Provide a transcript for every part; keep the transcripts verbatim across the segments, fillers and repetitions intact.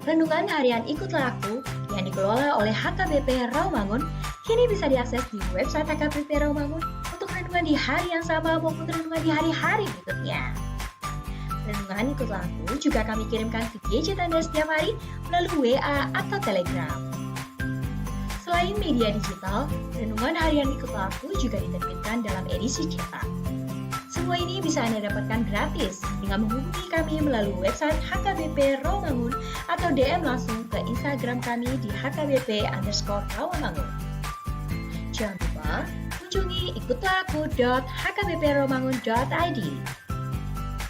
Renungan harian Ikutlah Aku yang dikelola oleh H K B P Rawamangun kini bisa diakses di website H K B P Rawamangun untuk renungan di hari yang sama maupun renungan di hari-hari berikutnya. Renungan Ikutlah Aku juga kami kirimkan ke gadget Anda setiap hari melalui W A atau Telegram. Selain media digital, renungan harian Ikutlah Aku juga diterbitkan dalam edisi cetak. Semua ini bisa Anda dapatkan gratis dengan menghubungi kami melalui website H K B P Rawamangun atau D M langsung ke Instagram kami di H K B P underscore Rawamangun. Jangan lupa kunjungi ikutlah aku dot H K B P rawamangun dot I D.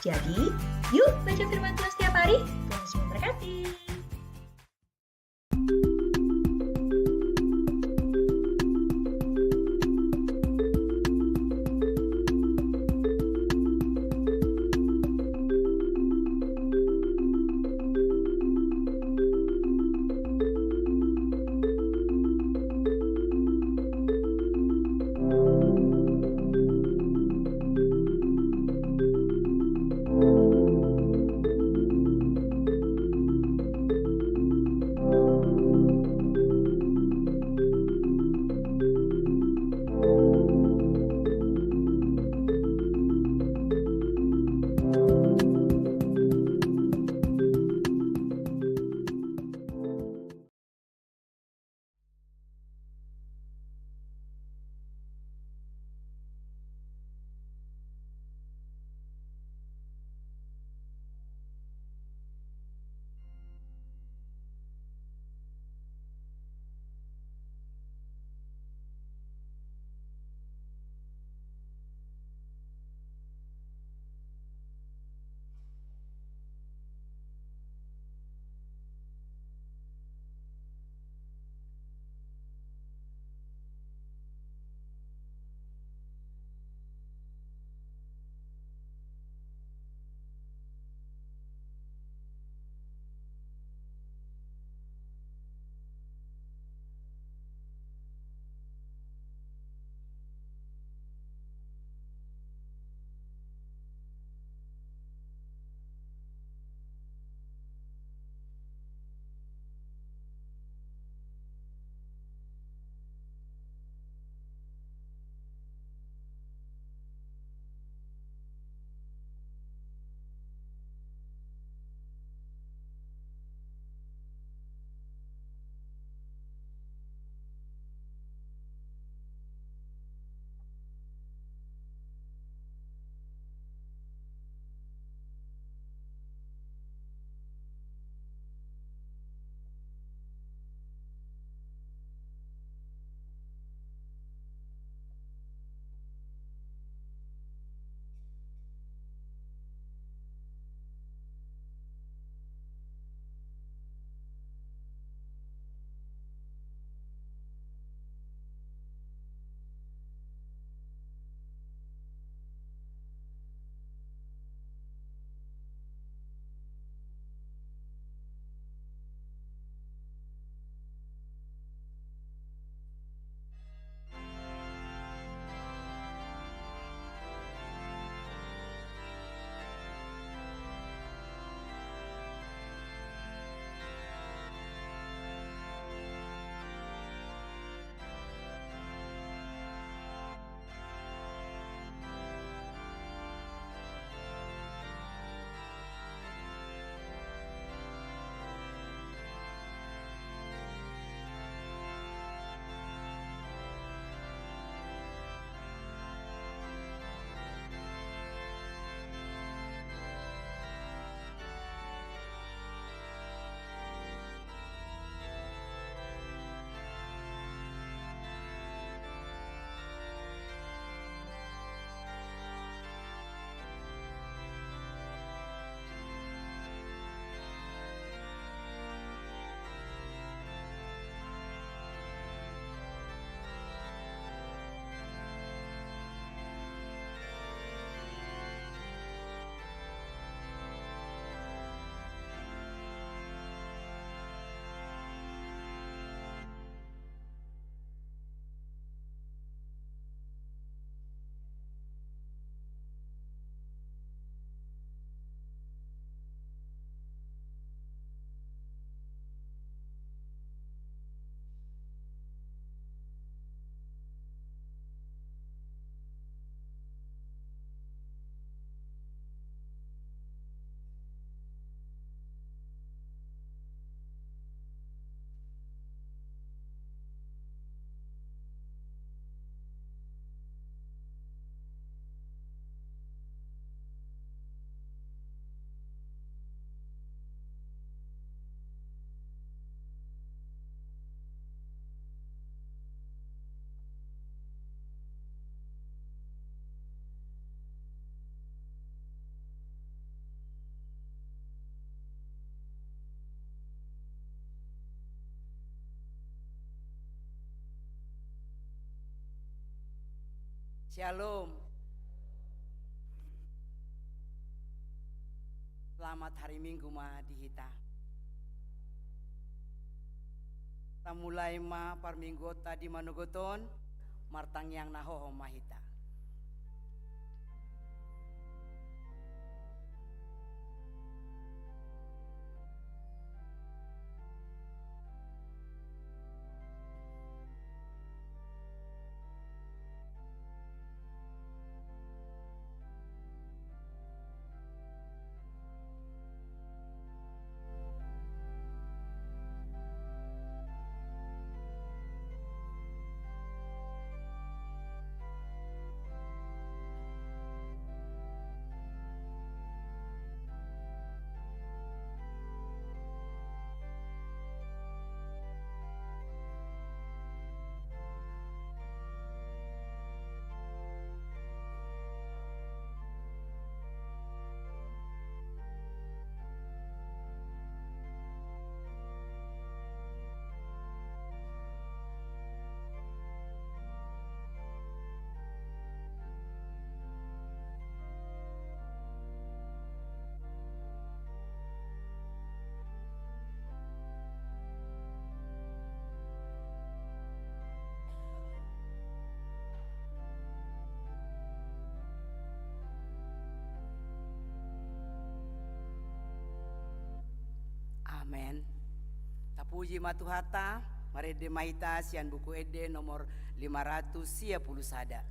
Jadi, yuk baca firman Tuhan setiap hari. Tuhan Yesus memberkati. Shalom. Selamat hari Minggu ma di hita. Tamulai ma parmingguonta di manogot on, martangiang na hohom ma hita. Amen. Tapuji ma Tuhanta, marende ma hita sian Buku Ende nomor lima ratus sia pulu sada.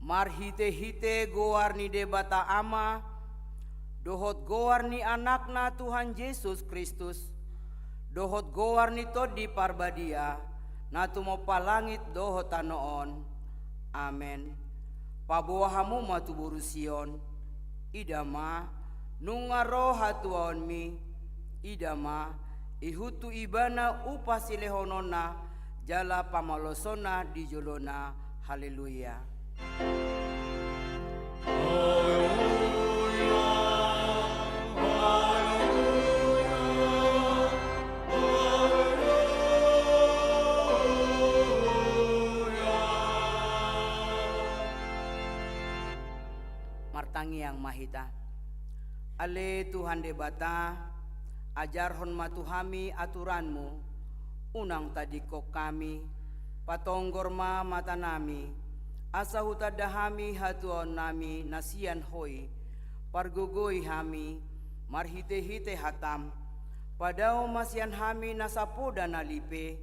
Marhite-hite goar ni Debata Ama, dohot goar ni Anakna Tuhan Jesus Kristus, dohot goar ni Tondi Parbadia, na tumompa langit dohot tano on. Amen. Paboa hamu ma tu boru Sion. Ida ma, nunga ro hatuaonmi. Ida ma, ihut tu Ibana upa silehononna, jala pamalosonna di jolona. Haleluya. Martangiang ma hita. Ale Tuhan Debata, ajarhon ma tu hami aturanmu, unang tadingkon hami, patonggor ma matanami, asa hutanda hami hatuaonnami na sian Ho i, pargogoi hami, marhite-hite hatam, padao ma sian hami na sapoda na lipe,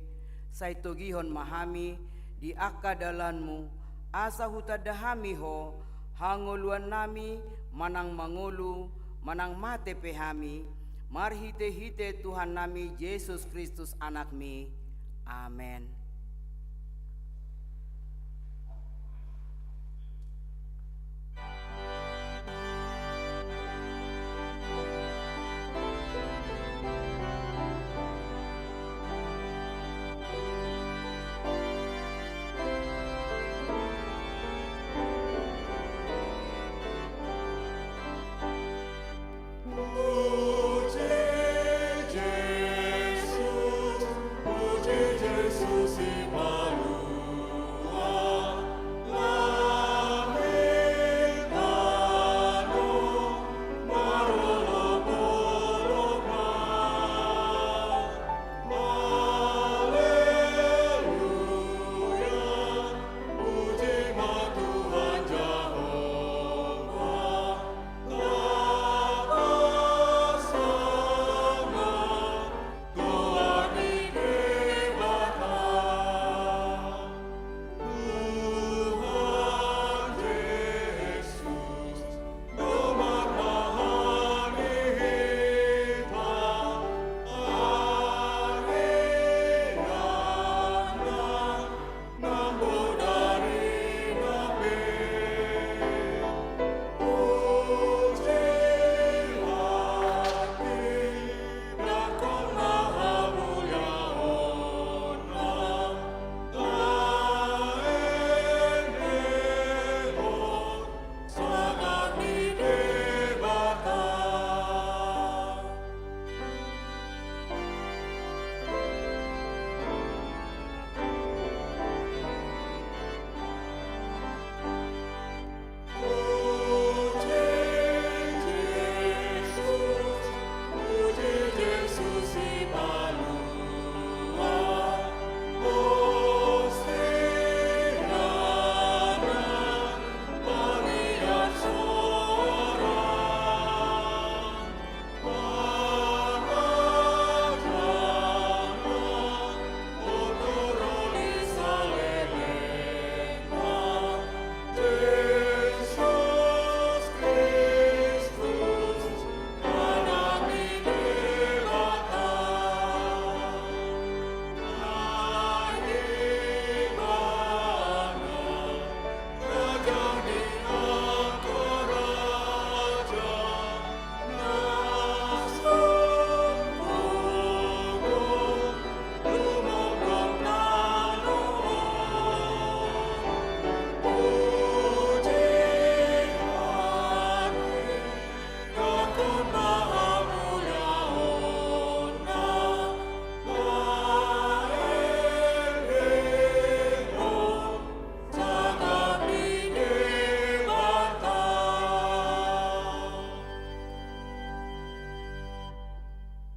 sai togihon ma hami di angka dalanmu, asa hutanda hami Ho, hangoluannami, manang mangolu, manang mate pe hami, marhite-hite Tuhannami Jesus Kristus Anakmi. Amen.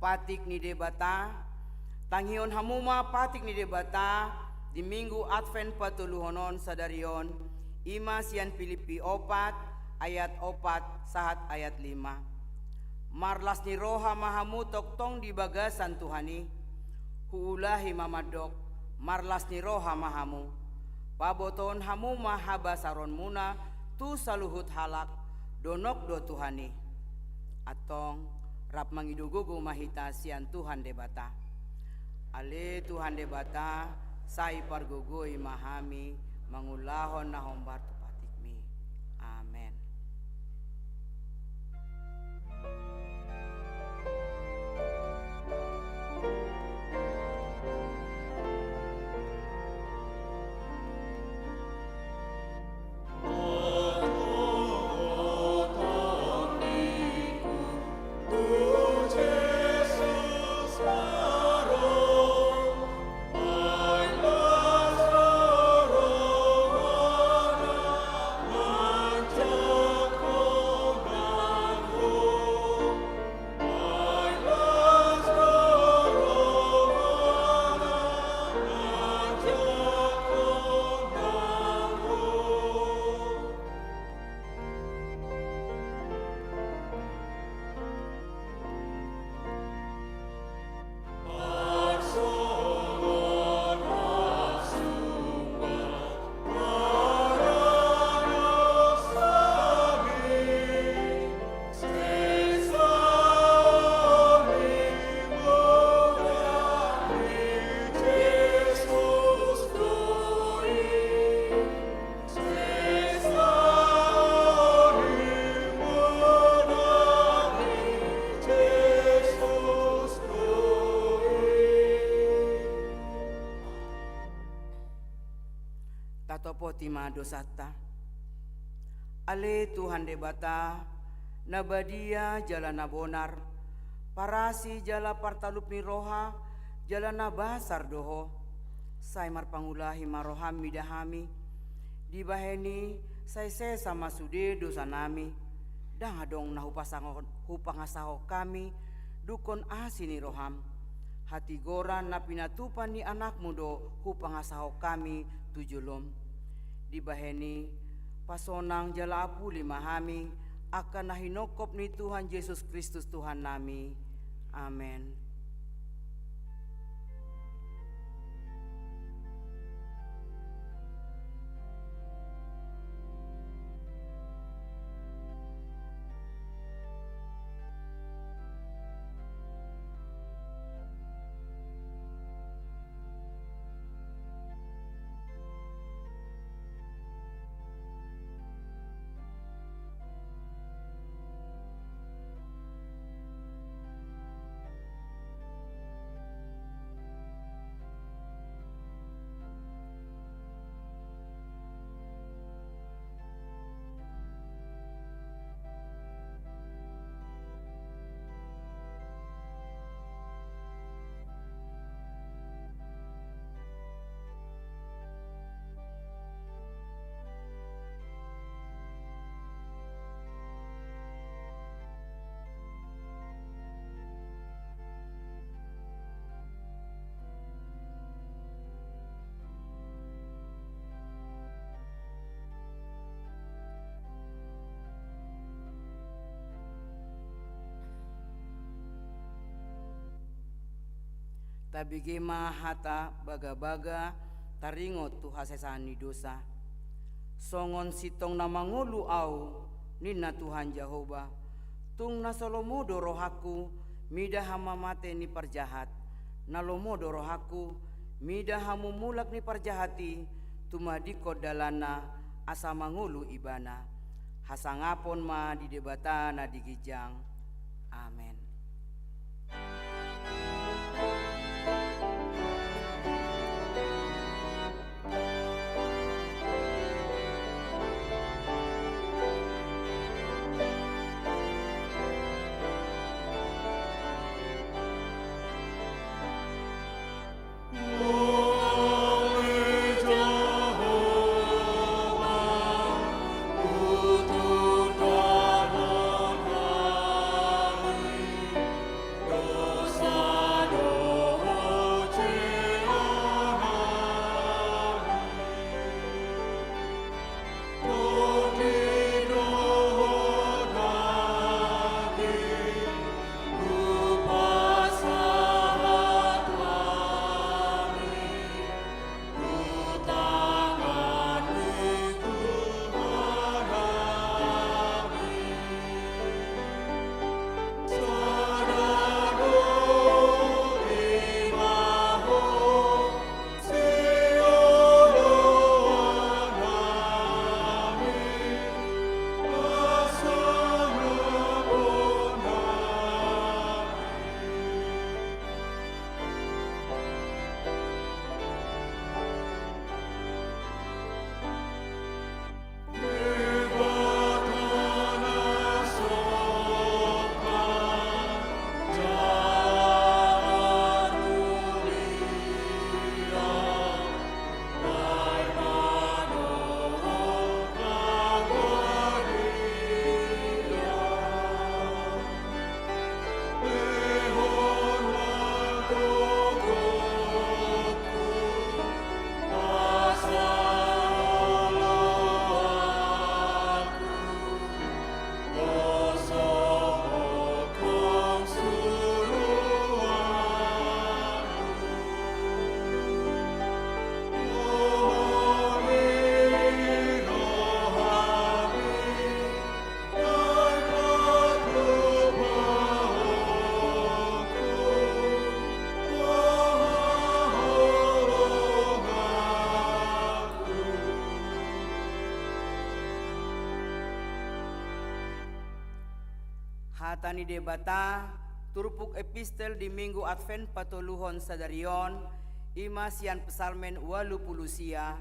Patik ni Debata. Tangihon hamu ma patik ni Debata di Minggu Advent patoluhon on sadari on, i ma sian Pilippi opat ayat opat sahat ayat lima. Marlas ni roha ma hamu tongtong di bagasan Tuhan i. Huulahi ma mandok, marlas ni roha ma hamu. Pabotohon hamu ma habasaronmuna tu saluhut halak, donok do Tuhan i. Antong, rap mangido gogo ma hita sian Tuhan Debata. Ale Tuhan Debata, sai pargogoi ma hami mangulahon na hombar tu patikmi. Amen. Tatopoti ma dosanta. Ale Tuhan Debata, na badia jala na bonar, parasi jala partalup ni roha, jala na basar do Ho. Sai marpangulahi ma roham mida hami. Dibahen i sai sesa ma sude dosanami. Ndang adong na hupasango-, hupangasahon hami, dungkon asi ni roham. Hatigoran na pinatupa ni Anakmu do hupangasahon hami tu jolom. Dibahen i, pasonang jala apuli ma hami, angka na hinongkop ni Tuhan Jesus Kristus Tuhannami. Amen. Tabege ma hata bagabaga taringot tu hasesaan ni dosa. Songon sintong na mangolu ahu, ninna Tuhan Jahowa, tung na so lomo do rohangku mida hamamate ni parjahat, na lomo do rohangku mida hamumulak ni parjahat i, tumadingkon dalanna asa mangolu ibana. Hasangapon ma di Debata na di ginjang. Amen. Hata ni Debata, turpuk epistel di Minggu Advent patoluhon sadari on, i ma sian Psalmen ualu pulu sia,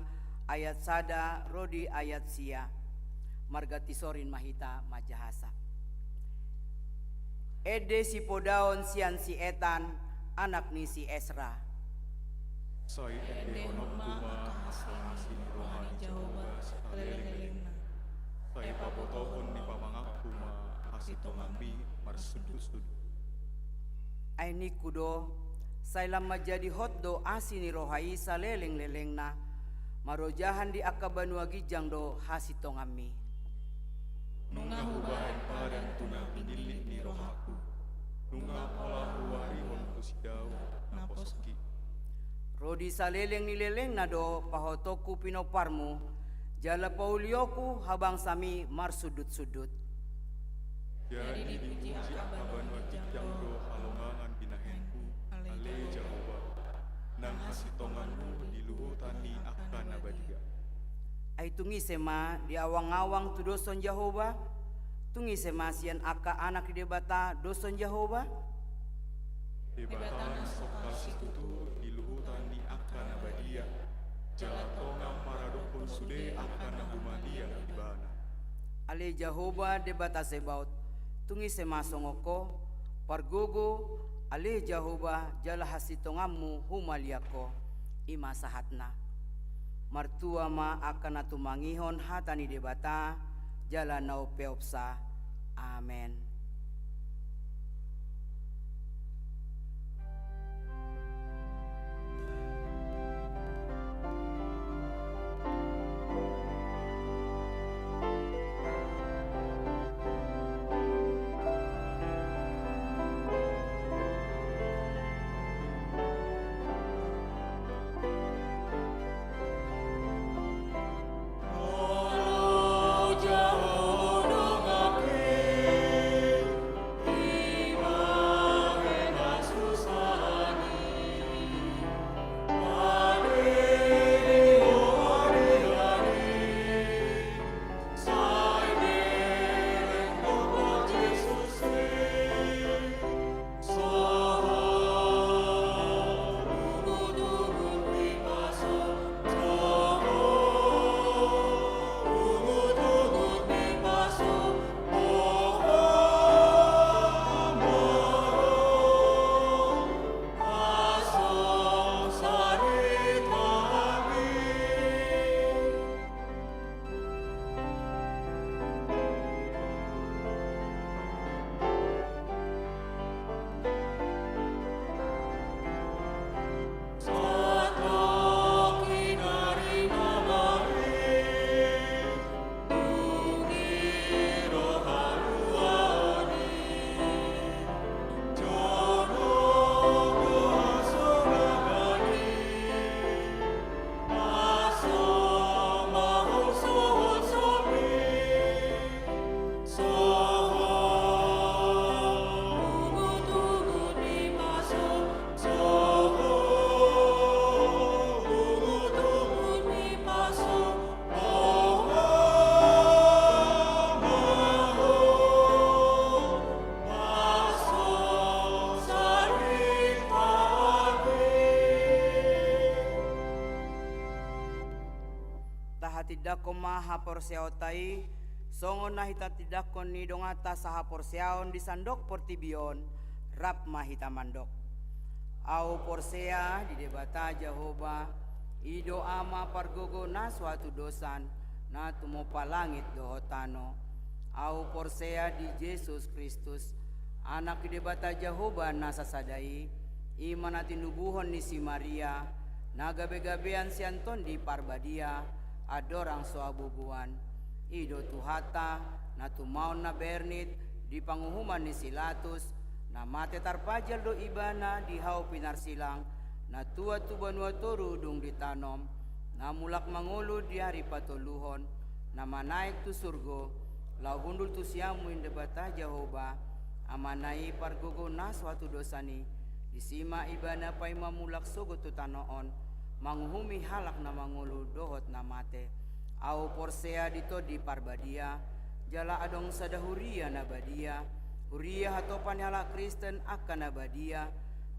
ayat sada ro di ayat sia. Marganti sorin ma hita manjahasa. Ende sipodaon sian si Etan, anak ni si Esra. Sai endehononku ma angka asi ni roha ni Jahowa saleleng-lelengna. Sai pabotohon ni pamanganku ma hasitonganmi marsundut-sundut. Ai ningku do, sai lam manjadi hot do asi ni roha i saleleng-lelengna, marojahan di angka banua ginjang do hasitonganmi. Nunga hubahen padan tu na pinillit ni rohangku, nunga pola huarihon tu sidao na posok i. Ro di saleleng ni lelengna do pahotongku pinomparmu, jala paulionku habangsami marsundut-sundut. Jadi dipuji angka banua ginjang do halongangan binahenmu, ale Jahowa, nang hasitonganmu di luhutan ni angka na badia. Ai tung ise ma diawang-awang tudoshon Jahowa? Tung ise ma sian angka anak ni Debata doshon Jahowa? Debata na songkal situtu di luhutan ni angka na badia, jala tonang maradophon sude angka na humaliang Ibana. Ale Jahowa Debata Zebaot, tung ise ma songon Ho, pargogo, ale Jahowa, jala hasitonganmu humaliang Ho, i ma sahatna. Martua ma angka na tumangihon hata ni Debata, jala na umpeopsa. Amen. Tahatindangkon ma haporseaonta i, songon na hitahatindangkon ni donganta sahaporseaon di sandok portibi on, rap ma hita mandok. Ahu porsea di Debata Jahowa, i do Ama pargogo na so hatudosan, na tumompa langit dohot tano. Ahu porsea di Jesus Kristus, Anak ni Debata Jahowa na sasada i, i ma na tinubuhon ni si Maria, na gabe-gabean sian Tondi Parbadia, andorang so habubuan. I do Tuhanta, na tumaon na bernit di panguhuman ni si Latus, na mate tarpajal do Ibana di hau pinarsilang, na tuat tu banua toru dung ditanom, na mulak mangolu di ari patoluhon, na manaek tu surgo, laho hundul tu siamun ni Debata Jahowa, Amana i pargogo na so hatudosan i, disi ma Ibana paima mulak sogot tu tano on, manguhumi halak na mangolu dohot na mate. Ahu porsea di Tondi Parbadia, jala adong sada huria na badia, Huria hatopan ni halak Kristen angka na badia,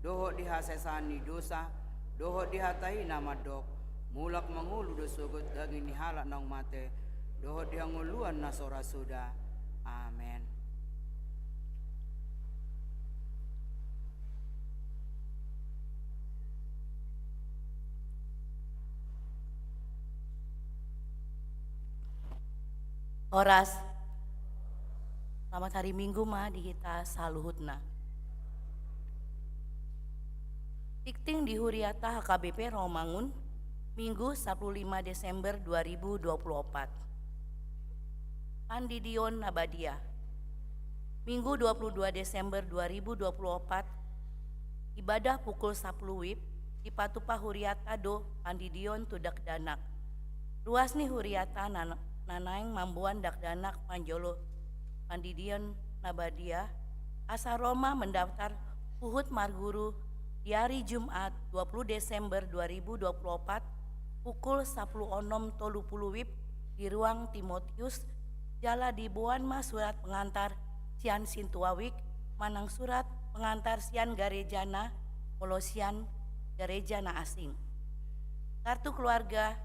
dohot di hasesaan ni dosa, dohot di hata i na mandok, mulak mangolu do sogot daging ni halak naung mate, dohot di hangoluan na so ra soda. Amen. Horas. Selamat hari Minggu ma di hita saluhutna. Tingting di huriata H K B P Rawamangun, Minggu sapuluh lima Desember dua ribu dua puluh opat. Pandidion na badia. Minggu dua puluh dua Desember dua ribu dua puluh opat, ibadah pukul sapuluh wib, dipatupa huriata do pandidion tu dakdanak. Ruas ni huriata na, na naeng mamboan dakdanak manjalo pandidion na badia, asa ro ma mendaftar huhut marguru di ari Jumat dua puluh Desember dua ribu dua puluh opat, pukul sapuluh onom tolu puluh wib di ruang Timotius, jala diboan ma surat pengantar sian sintua wijk manang surat pengantar sian garejana molo sian gareja na asing. Kartu keluarga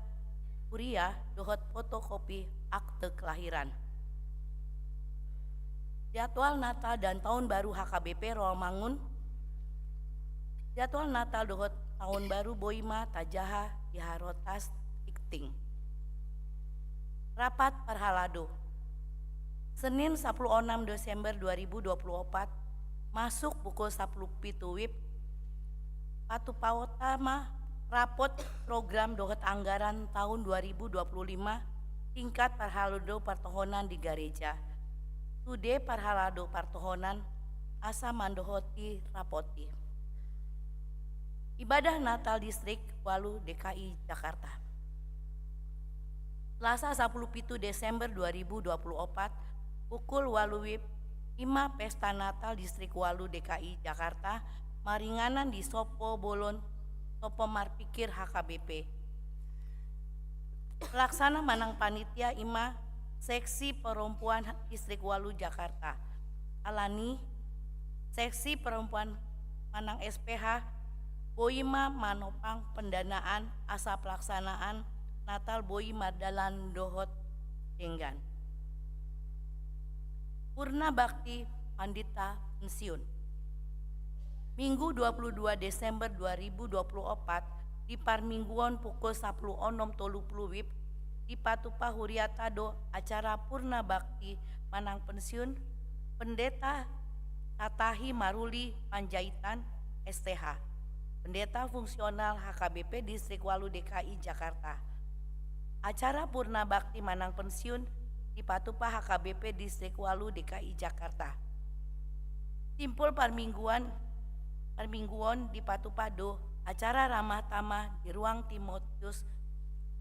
huria dohot fotokopi akte kelahiran. Jadwal Natal dan Tahun Baru H K B P Rawamangun. Jadwal Natal dohot Tahun Baru boi ma tajaha di harotas Tingting. Rapat parhalado. Senin sapuluh onom Desember dua ribu dua puluh opat, masuk pukul sapuluh pitu wib, patupaonta ma rapot program dohot anggaran tahun dua ribu dua puluh lima tingkat parhalado partohonan di gareja. Sude parhalado partohonan asa mandohoti rapot i. Ibadah Natal Distrik ualu D K I Jakarta. Selasa sapuluh pitu Desember dua ribu dua puluh opat, pukul ualu wib, i ma Pesta Natal Distrik ualu D K I Jakarta, maringanan di Sopo Bolon, Sopo Marpikir H K B P. Pelaksana manang panitia i ma Seksi Perempuan Distrik ualu Jakarta. Alani, Seksi Perempuan manang S P H boi ma manopang pendanaan asa pelaksanaan Natal boi mardalan dohot denggan. Purna Bakti Pandita Pensiun. Minggu dua puluh dua Desember dua ribu dua puluh opat, di parmingguon pukul sapuluh onom tolu puluh wib, dipatupa huriata do acara Purna Bakti manang pensiun Pendeta Tatahi Maruli Panjaitan, S T H, Pendeta Fungsional H K B P Distrik ualu D K I Jakarta. Acara Purna Bakti manang pensiun dipatupa H K B P Distrik ualu D K I Jakarta. Simpul parmingguan, parmingguon dipatupa do acara ramah tamah di ruang Timotius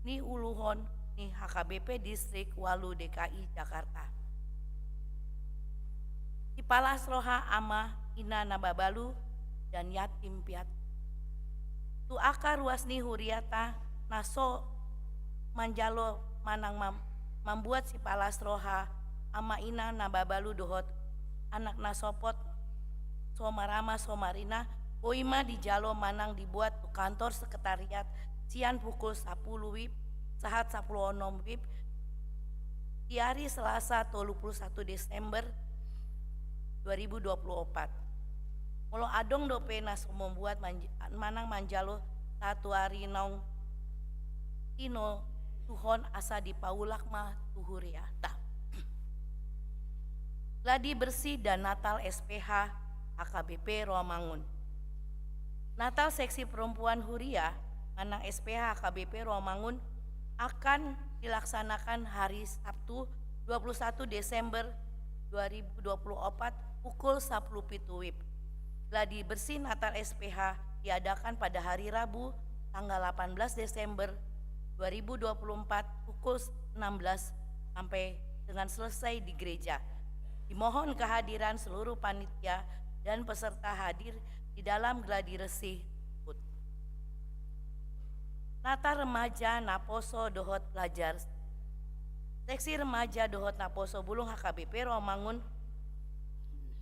ni uluhon ni H K B P Distrik ualu D K I Jakarta. Sipalas roha ama ina na mabalu dan yatim piatu. Tu angka ruas ni huriata na so manjalo manang mam-, mambuat sipalas roha ama ina na mabalu dohot anak na sopot, so marama so marina, boi ma dijalo manang dibuat tu kantor sekretariat sian pukul sapuluh wib sahat sapuluh onom wib di ari Selasa tolu puluh satu Desember dua ribu dua puluh opat. Molo adong dope na so mambuat manj-, manang manjalo sahat tu ari naung tinotuhon asa dipaulak ma tu huriata. Gladi bersih dan Natal S P H H K B P Rawamangun. Natal Seksi Perempuan Huria manang S P H H K B P Rawamangun akan dilaksanakan hari Sabtu dua puluh satu Desember dua ribu dua puluh opat pukul sapuluh pitu wib. Gladi bersih Natal S P H diadakan pada hari Rabu tanggal delapan belas Desember dua ribu dua puluh empat pukul enam belas sampai dengan selesai di gereja. Dimohon kehadiran seluruh panitia dan peserta hadir di dalam gladi bersih. Natal Remaja, Naposo dohot Pelajar. Seksi Remaja dohot Naposo Bulung H K B P Rawamangun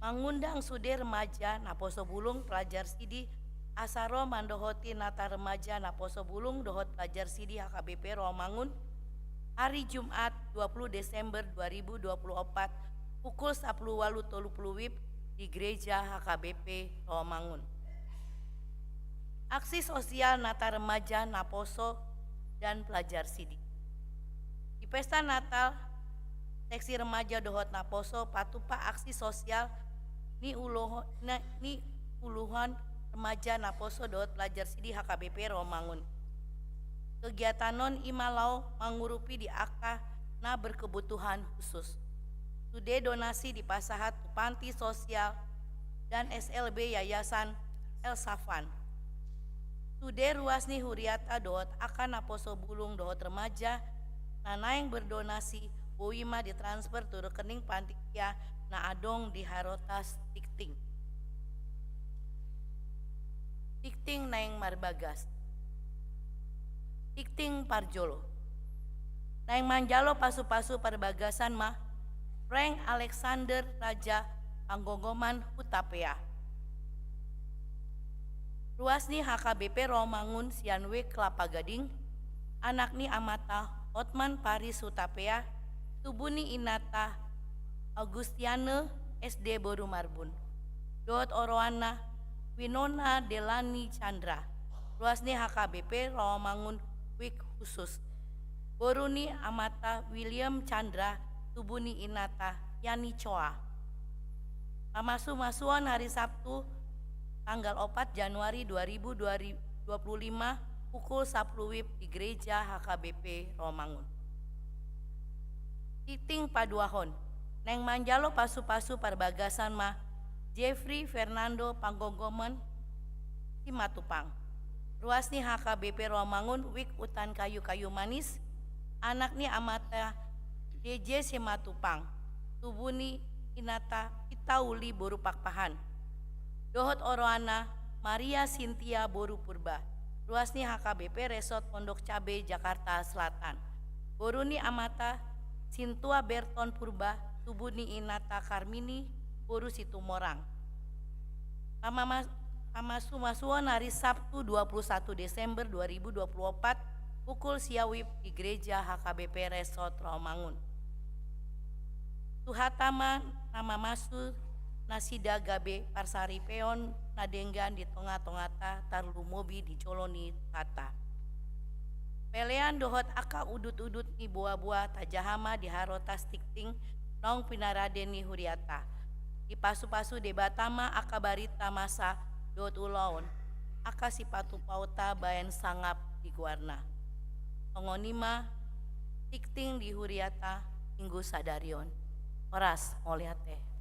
Mangundang sude remaja naposo bulung pelajar sidi asa ro mandohoti Natal remaja naposo bulung dohot pelajar sidi H K B P Rawamangun, hari Jumat dua puluh Desember dua ribu dua puluh opat, pukul sapuluh walu tolu puluh WIB di Gereja H K B P Rawamangun. Aksi sosial Natal remaja naposo dan pelajar sidi. Di pesta Natal, seksi remaja dohot naposo patupa aksi sosial ni uluho-, na-, ni uluhon remaja naposo dohot pelajar sidi H K B P Rawamangun. Kegiatan on i ma laho mangurupi di angka na berkebutuhan khusus. Sude donasi dipasahat tu panti sosial dan S L B Yayasan El Safan. Sude ruas ni huriata dohot angka naposo bulung dohot remaja na naeng berdonasi boi ma ditransfer tu rekening panitia na adong di Harotas Tikting. Tikting naeng marbagas. Tikting parjolo. Naeng manjalo pasupasu parbagasan ma Frank Alexander Raja Panggonggoman Hutapea. Ruas ni H K B P Rawamangun sian WIB Kelapa Gading, anak ni amanta Hotman Paris Hutapea, tubu ni inanta Augustiane S D boru Marbun. Dohot oroanna Winona Delani Chandra, ruas ni H K B P Rawamangun WIB khusus. Boru ni amanta William Chandra, tubu ni inanta Yani Choa. Pamasumasuon hari Sabtu tanggal opat Januari dua ribu dua puluh lima, pukul sapuluh WIB di Gereja H K B P Rawamangun. Tikting paduahon. Naeng manjalo pasupasu parbagasan ma Jeffrey Fernando Panggonggoman Simatupang, ruas ni H K B P Rawamangun WIB Hutan Kayu Kayu Manis, anak ni amanta D J Simatupang, tubu ni inanta Pitauli boru Pakpahan. Dohot oroanna Maria Sintia boru Purba, ruas ni H K B P Resort Pondok Cabe Jakarta Selatan. Boru ni amanta Sintua Berton Purba, tubu ni inanta Karmini boru Situmorang. Pamama-, pamasumasuon hari Sabtu dua puluh satu Desember dua ribu dua puluh opat, pukul sia WIB di Gereja H K B P Resort Rawamangun. Tuhanta ma na mamasu nasida gabe parsaripeon na denggan di tongatonganta tarlumobi di jolo ni Tuhanta. Pelean dohot angka udutudut ni boaboa tajaha ma di Harotas Tikting naung pinarade ni hurianta. Dipasupasu Debata ma angka barita masa dohot ulaon, angka sipatupaonta baen sangap di goarna. Songon i ma Tikting di hurianta Minggu sadari on. Horas, mauliate.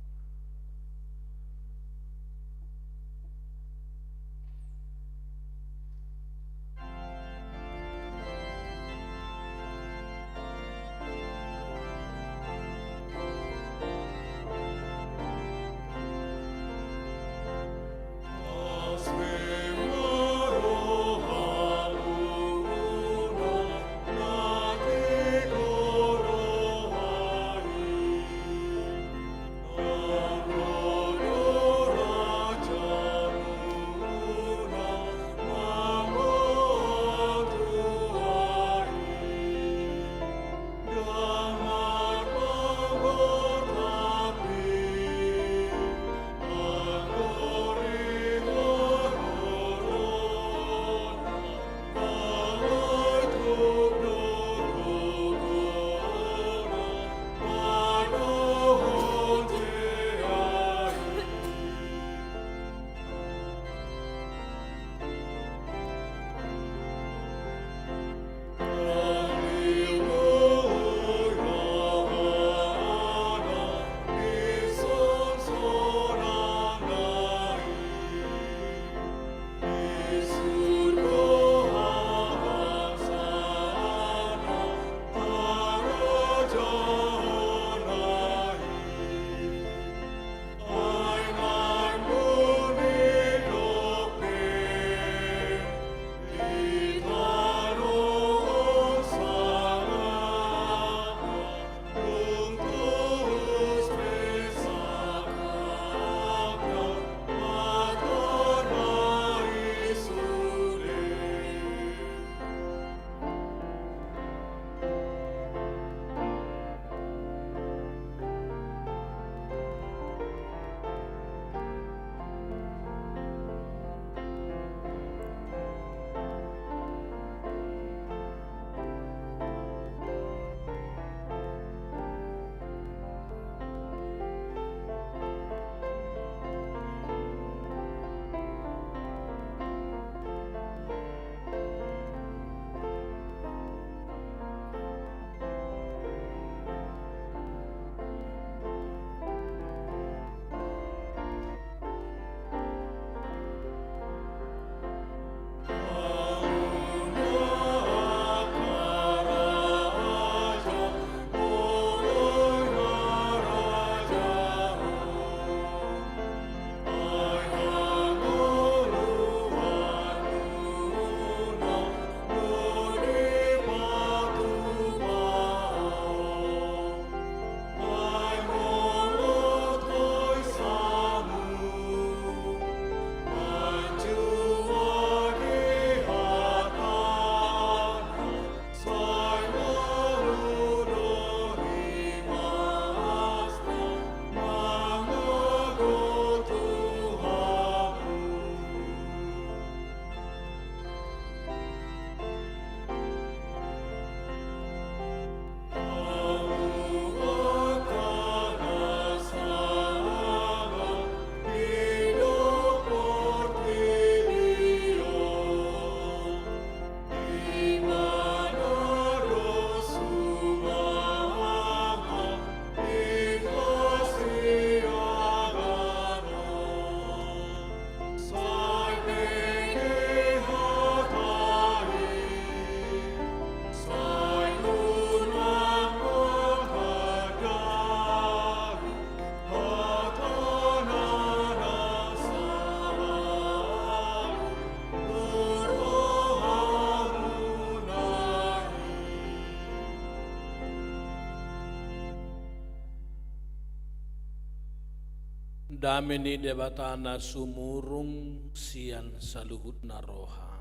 Dame ni Debata na sumurung sian saluhutna roha,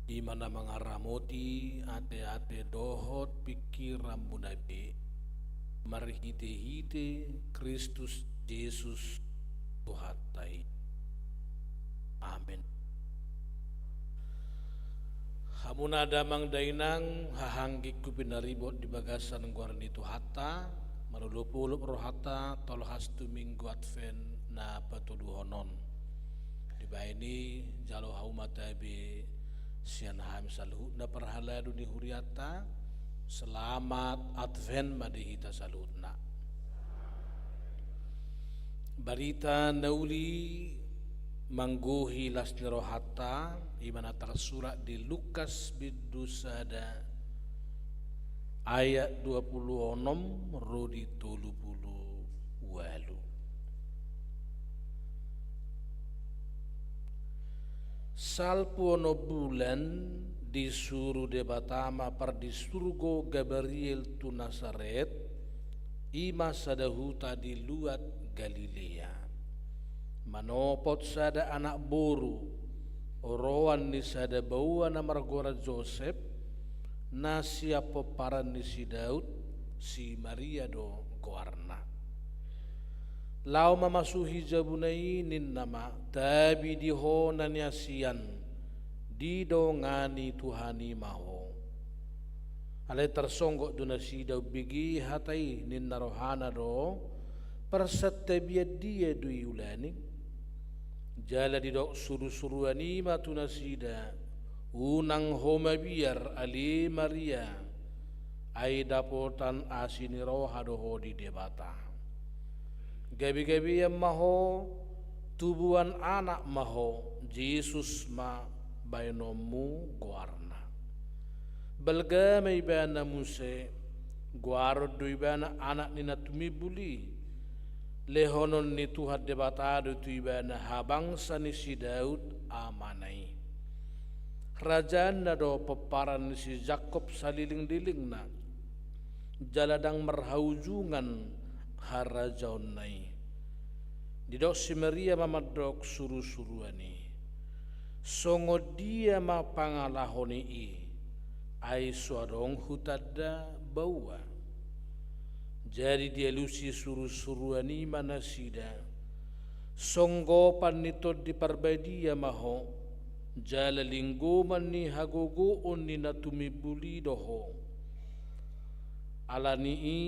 i ma na mangaramoti ateate dohot pingkiranmuna be, marhitehite Kristus Jesus Tuhanta i. Amen. Hamuna damang dainang, haha anggingku pinaribot di bagasan goar ni Tuhanta, manolopolop rohanta tolhas tu Minggu Advent na patoluhon on. Dibahen i jalo hamu ma tabe sian hami saluhutna parhalado ni hurianta, selamat Advent ma di hita saluhutna. Barita na uli manggohi las ni rohanta, i ma na tarsurat di Lukas bindu sada ayat dua pulu onom ro di tolu pulu ualu. Salpu onom bulan disuru Debata ma pardisurgo Gabriel tu Nasaret, i ma sada huta di luat Galilea. Manopot sada anak boru, oroan ni sada baoa na margoar Josep, na sian pomparan ni si Daud, si Maria do goarna. Laho mamasuhi jabuna i ninna ma, tabi di ho na niasian, didongani Tuhan i ma ho. Alai tarsonggot do nasida umbege hata i, ninna rohana do, parsantabian dia do i ulani? Jala didok surusuruan i ma tu nasida, unang ho mabiar ale Maria, ai dapotan asi ni roha do ho di Debata. Gabegabean ma ho, tubuan anak ma ho, Jesus ma baenonmu goarna. Balga ma ibana muse, goaron do ibana anak ni na tumimbul i, lehonon ni Tuhan Debata do tu ibana habangsa ni si Daud amana i. Harajaanna do pomparan ni si Jakob saleleng-lelengna, jala ndang marhaujungan harajaonna i. Didok si Maria ma mandok surusuruan i, songon dia ma pangalaho ni i, ai so adong hutanda baoa? Jadi dialusi surusuruan i ma nasida, songgopan ni Tondi Parbadia ma ho, jala linggoman ni hagogoon ni na tumimbul i do ho. Alani i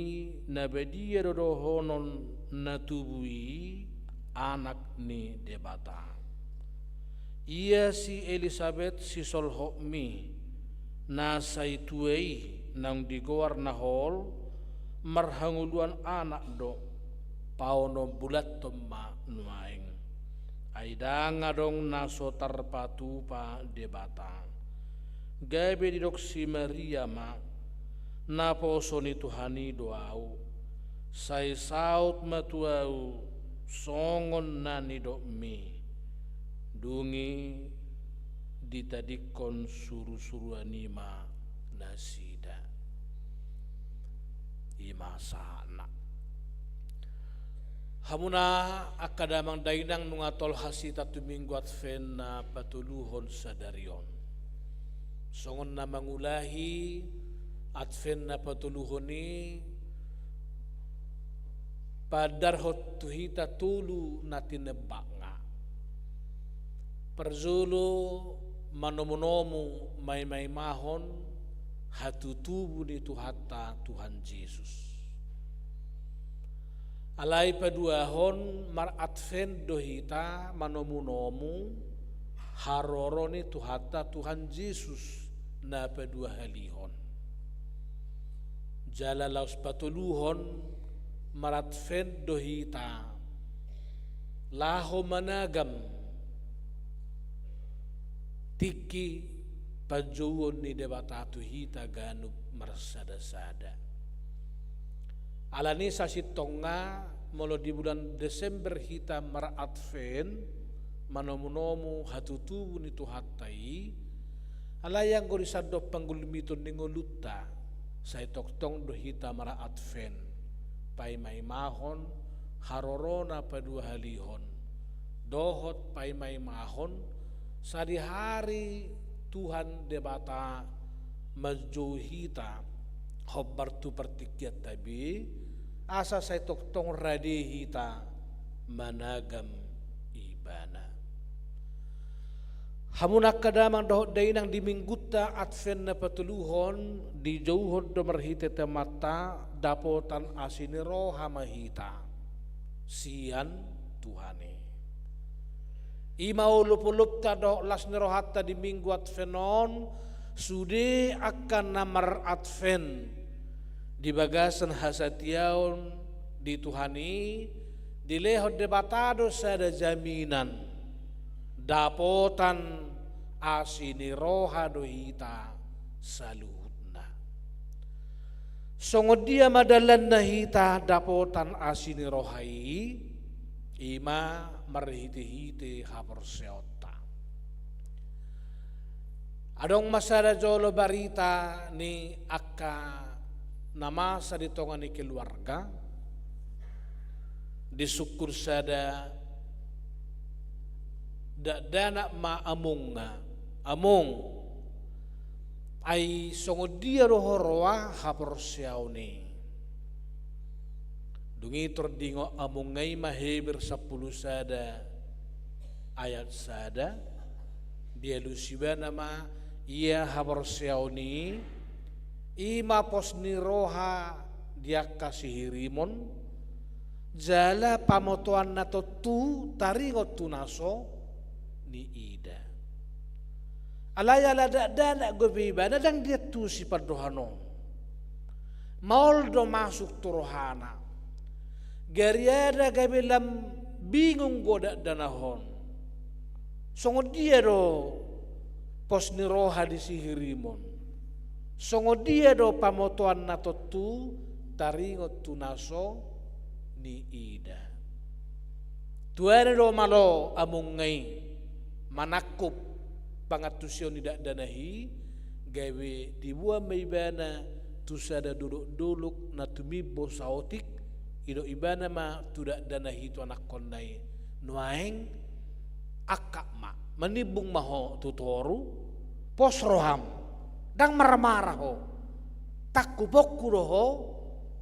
na badia do dohonon na tubu i Anak ni Debata. Ia si Elisabet sisolhotmi, na sai tua i, naung digoar na hol, marhangoluan anak do, paonom bulanhon ma nuaeng. Ai ndang adong na so tarpatupa Debata. Gabe didok si Maria ma, naposo ni Tuhan i do ahu, sai saut ma tu ahu songon na nidokmi. Dung i ditadingkon surusuruan i ma nasida. I ma sahatna. Hamuna angka damang dainang, nunga tolhas hita tu Minggu Advent na patoluhon sadari on. Songon na mangulahi Advent na patoluhon i, paandarhon tu hita tolu na tinembakna. Parjolo, manomunomu maimaimahon hatutubu ni Tuhanta Tuhan Jesus. Alai paduahon, mar-Advent do hita manomunomu haroro ni Tuhanta Tuhan Jesus na paduahalihon. Jala laos patoluhon, mar-Advent do hita laho managam tingki panjouon ni Debata tu hita ganup marsadasada. Alani sasintongna, molo di bulan Desember hita mar-Advent, manomunomu hatutubu ni Tuhanta i, alai anggo di sandok panggulmiton ni ngolunta, sai tongtong do hita mar-Advent, paimaimahon harorona paduahalihon dohot paimaimahon sadihari Tuhan Debata manjou hita hombar tu partingkianta be, asa sai tongtong rade hita managam Ibana. Hamu angka damang dohot dainang, di minggunta Advent na patoluhon dijouhon do marhite temanta dapotan asi ni roha ma hita sian Tuhan i. I ma olopolopta dohot las ni rohanta di minggu Advent on, sude angka na mar-Advent di bagasan hasatiaon di Tuhan i, dilehon Debata do sada jaminan, dapotan asi ni roha do hita saluhutna. Songon dia ma dalanna hita dapotan asi ni roha i? I ma marhitehite haporseaonta. Adong ma sada jolo barita ni angka na masa di tonga ni keluarga, disungkun sada dakdanak ma amongna, "Among, ai songon dia do huroha haporseaon i?" Dung i tor diingot amongna i ma Heber sampulu sada ayat sada, dialusi ibana ma ia haporseaon i, i ma pos ni roha di angka sihirimon, jala pamotoan na tontu taringot tu na so niida. Alai ala dakdanak dope ibana, ndang diantusi pandohan on. Maol do masuk tu rohana. Gariada gabe lam bingung do dakdanak on. Songon dia do pos ni roha di sihirimon? Songon dia do pamotoan na tontu taringot tu na so niida? Tuani do malo amongna i manangkup pangantusion ni dakdanak i, gabe diboan ma ibana tu sada dolokdolok na tumimbo saotik. Didok ibana ma tu dakdanak i, tu anakkonna i, "Nuaeng angkat ma, manimbung ma ho tu toru, pos roham, ndang marmara ho, tangkuponku do ho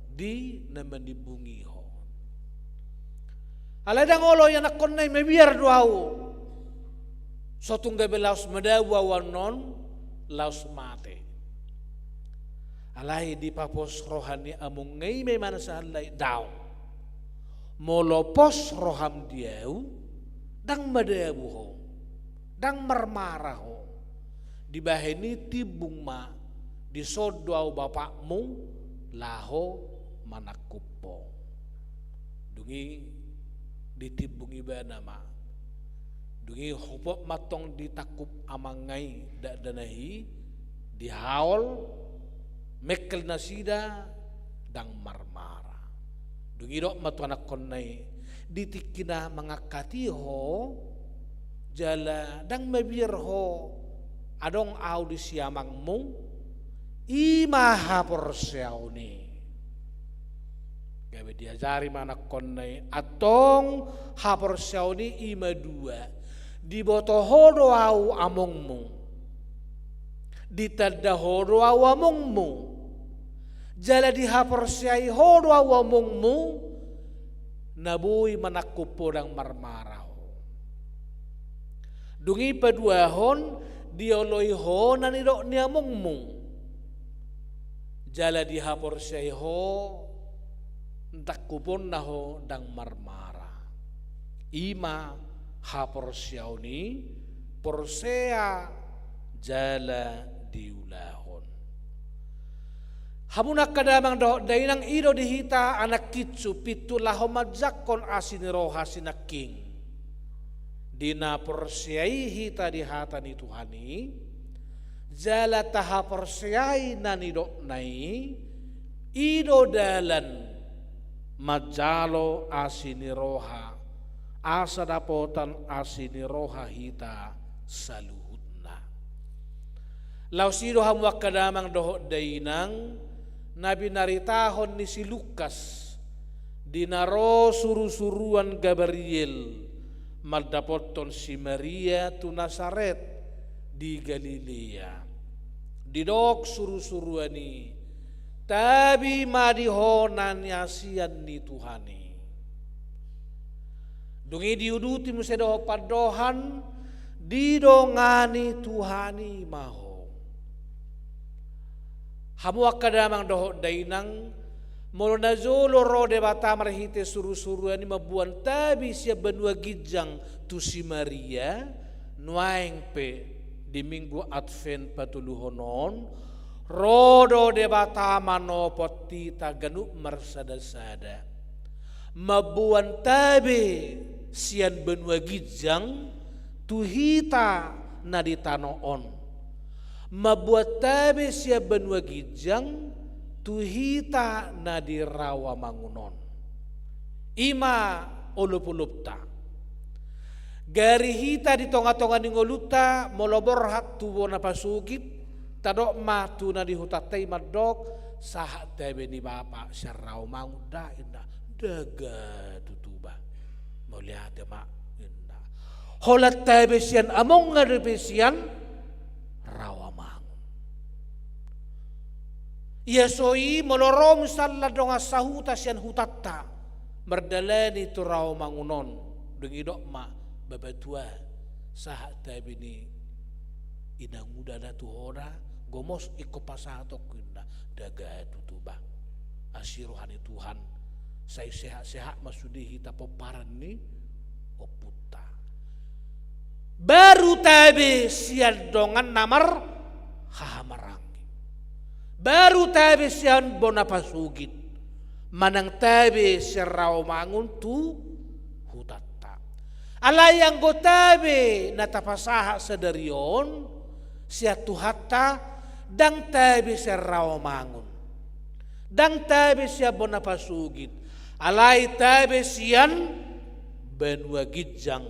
di na manimbungi ho." Alai ndang olo i anakkonna i, "Mabiar do ahu, so tung gabe laos madabu ahu annon, laos mate." Alai dipapos roha ni amongna i ma ibana sahali, "Daong. Molo pos roham di ahu, ndang madabu ho, ndang marmara ho. Dibahen i timbung ma, dison do ahu bapakmu laho manangkup ho." Dung i ditimbung ibana ma. Dung i hopot ma tong ditangkup amongna i dakdanak i, dihaol, mengkel nasida, ndang marmara. Dung i didok ma tu anakkonna i, "Di tingki na mangangkat i ho, jala ndang mabiar ho adong ahu di siamangmu, i ma haporseaon i." Gabe diajari ma anakkonna i, "Antong haporseaon i i ma dua. Diboto ho do ahu amongmu, ditanda ho do ahu amongmu, jala dihaporseai ho do ahu amongmu, na boi manangkup ho, ndang marmara ho. Dung i paduahon, dioloi ho na nidok ni amongmu, jala dihaporseai ho, tangkuponna ho ndang marmara. I ma haporseaon i, porsea jala diulahon." Hamu angka damang dohot dainang, i do di hita anak kinsu pintu laho manjangkon asi ni roha sinangkin. Di na porsea i hita di hata ni Tuhan i, jala tahaporseai na nidokna i, i do dalan manjalo asi ni roha, asa dapotan asi ni roha hita saluhutna. Laos i do hamu angka damang dohot dainang, na binaritahon ni si Lukas Di na ro surusuruan Gabriel mandapothon si Maria tu Nasaret di Galilea, didok surusuruan i: Tabi ma di ho na niasian ni Tuhan i. Dung i diuduti muse dohot pandohan: Didongani Tuhan i ma ho. Hamu angka damang dohot dainang, molo najolo ro Debata marhite surusuruan i mamboan tabi sian banua ginjang tu si Maria, nuaeng pe di Minggu Advent patoluhon on, ro do Debata manopot hita ganup marsadasada, mamboan tabe sian banua ginjang tu hita na di tano on, mamboan tabe sian banua ginjang tu hita na di rawamangun on. I ma olopolopta. Gari hita di tongatonga ni ngolunta, molo borhat tu bona pasogit, tadok ma tu na di hutanta i mandok: Sahat tabe ni Bapa sian rawamangun da, inna. Ndada tutu ba. Mauliate ma, inna. Holan tabe sian amongna dope sian rawamangun. Ia so i, molo ro misalna dongan sahuta sian hutanta mardalani tu rawamangun on, dung i didok ma: Bapa tua, sahat tabe ni inanguda da tu ho da, gomos ingkon pasahatonku, inna. Ndada tutu ba. Asi roha ni Tuhan, sai sehat-sehat ma sude hita pomparan ni ompunta. Baru tabe sian dongan na marhahamaranggi. Baru tabe sian bona pasogit. Manang tabe sian rawamangun tu hutanta. Alai anggo tabe na tapasahat sadari on sian Tuhanta, ndang tabe sian rawamangun, ndang tabe sian bona pasogit, alai tabe sian banua ginjang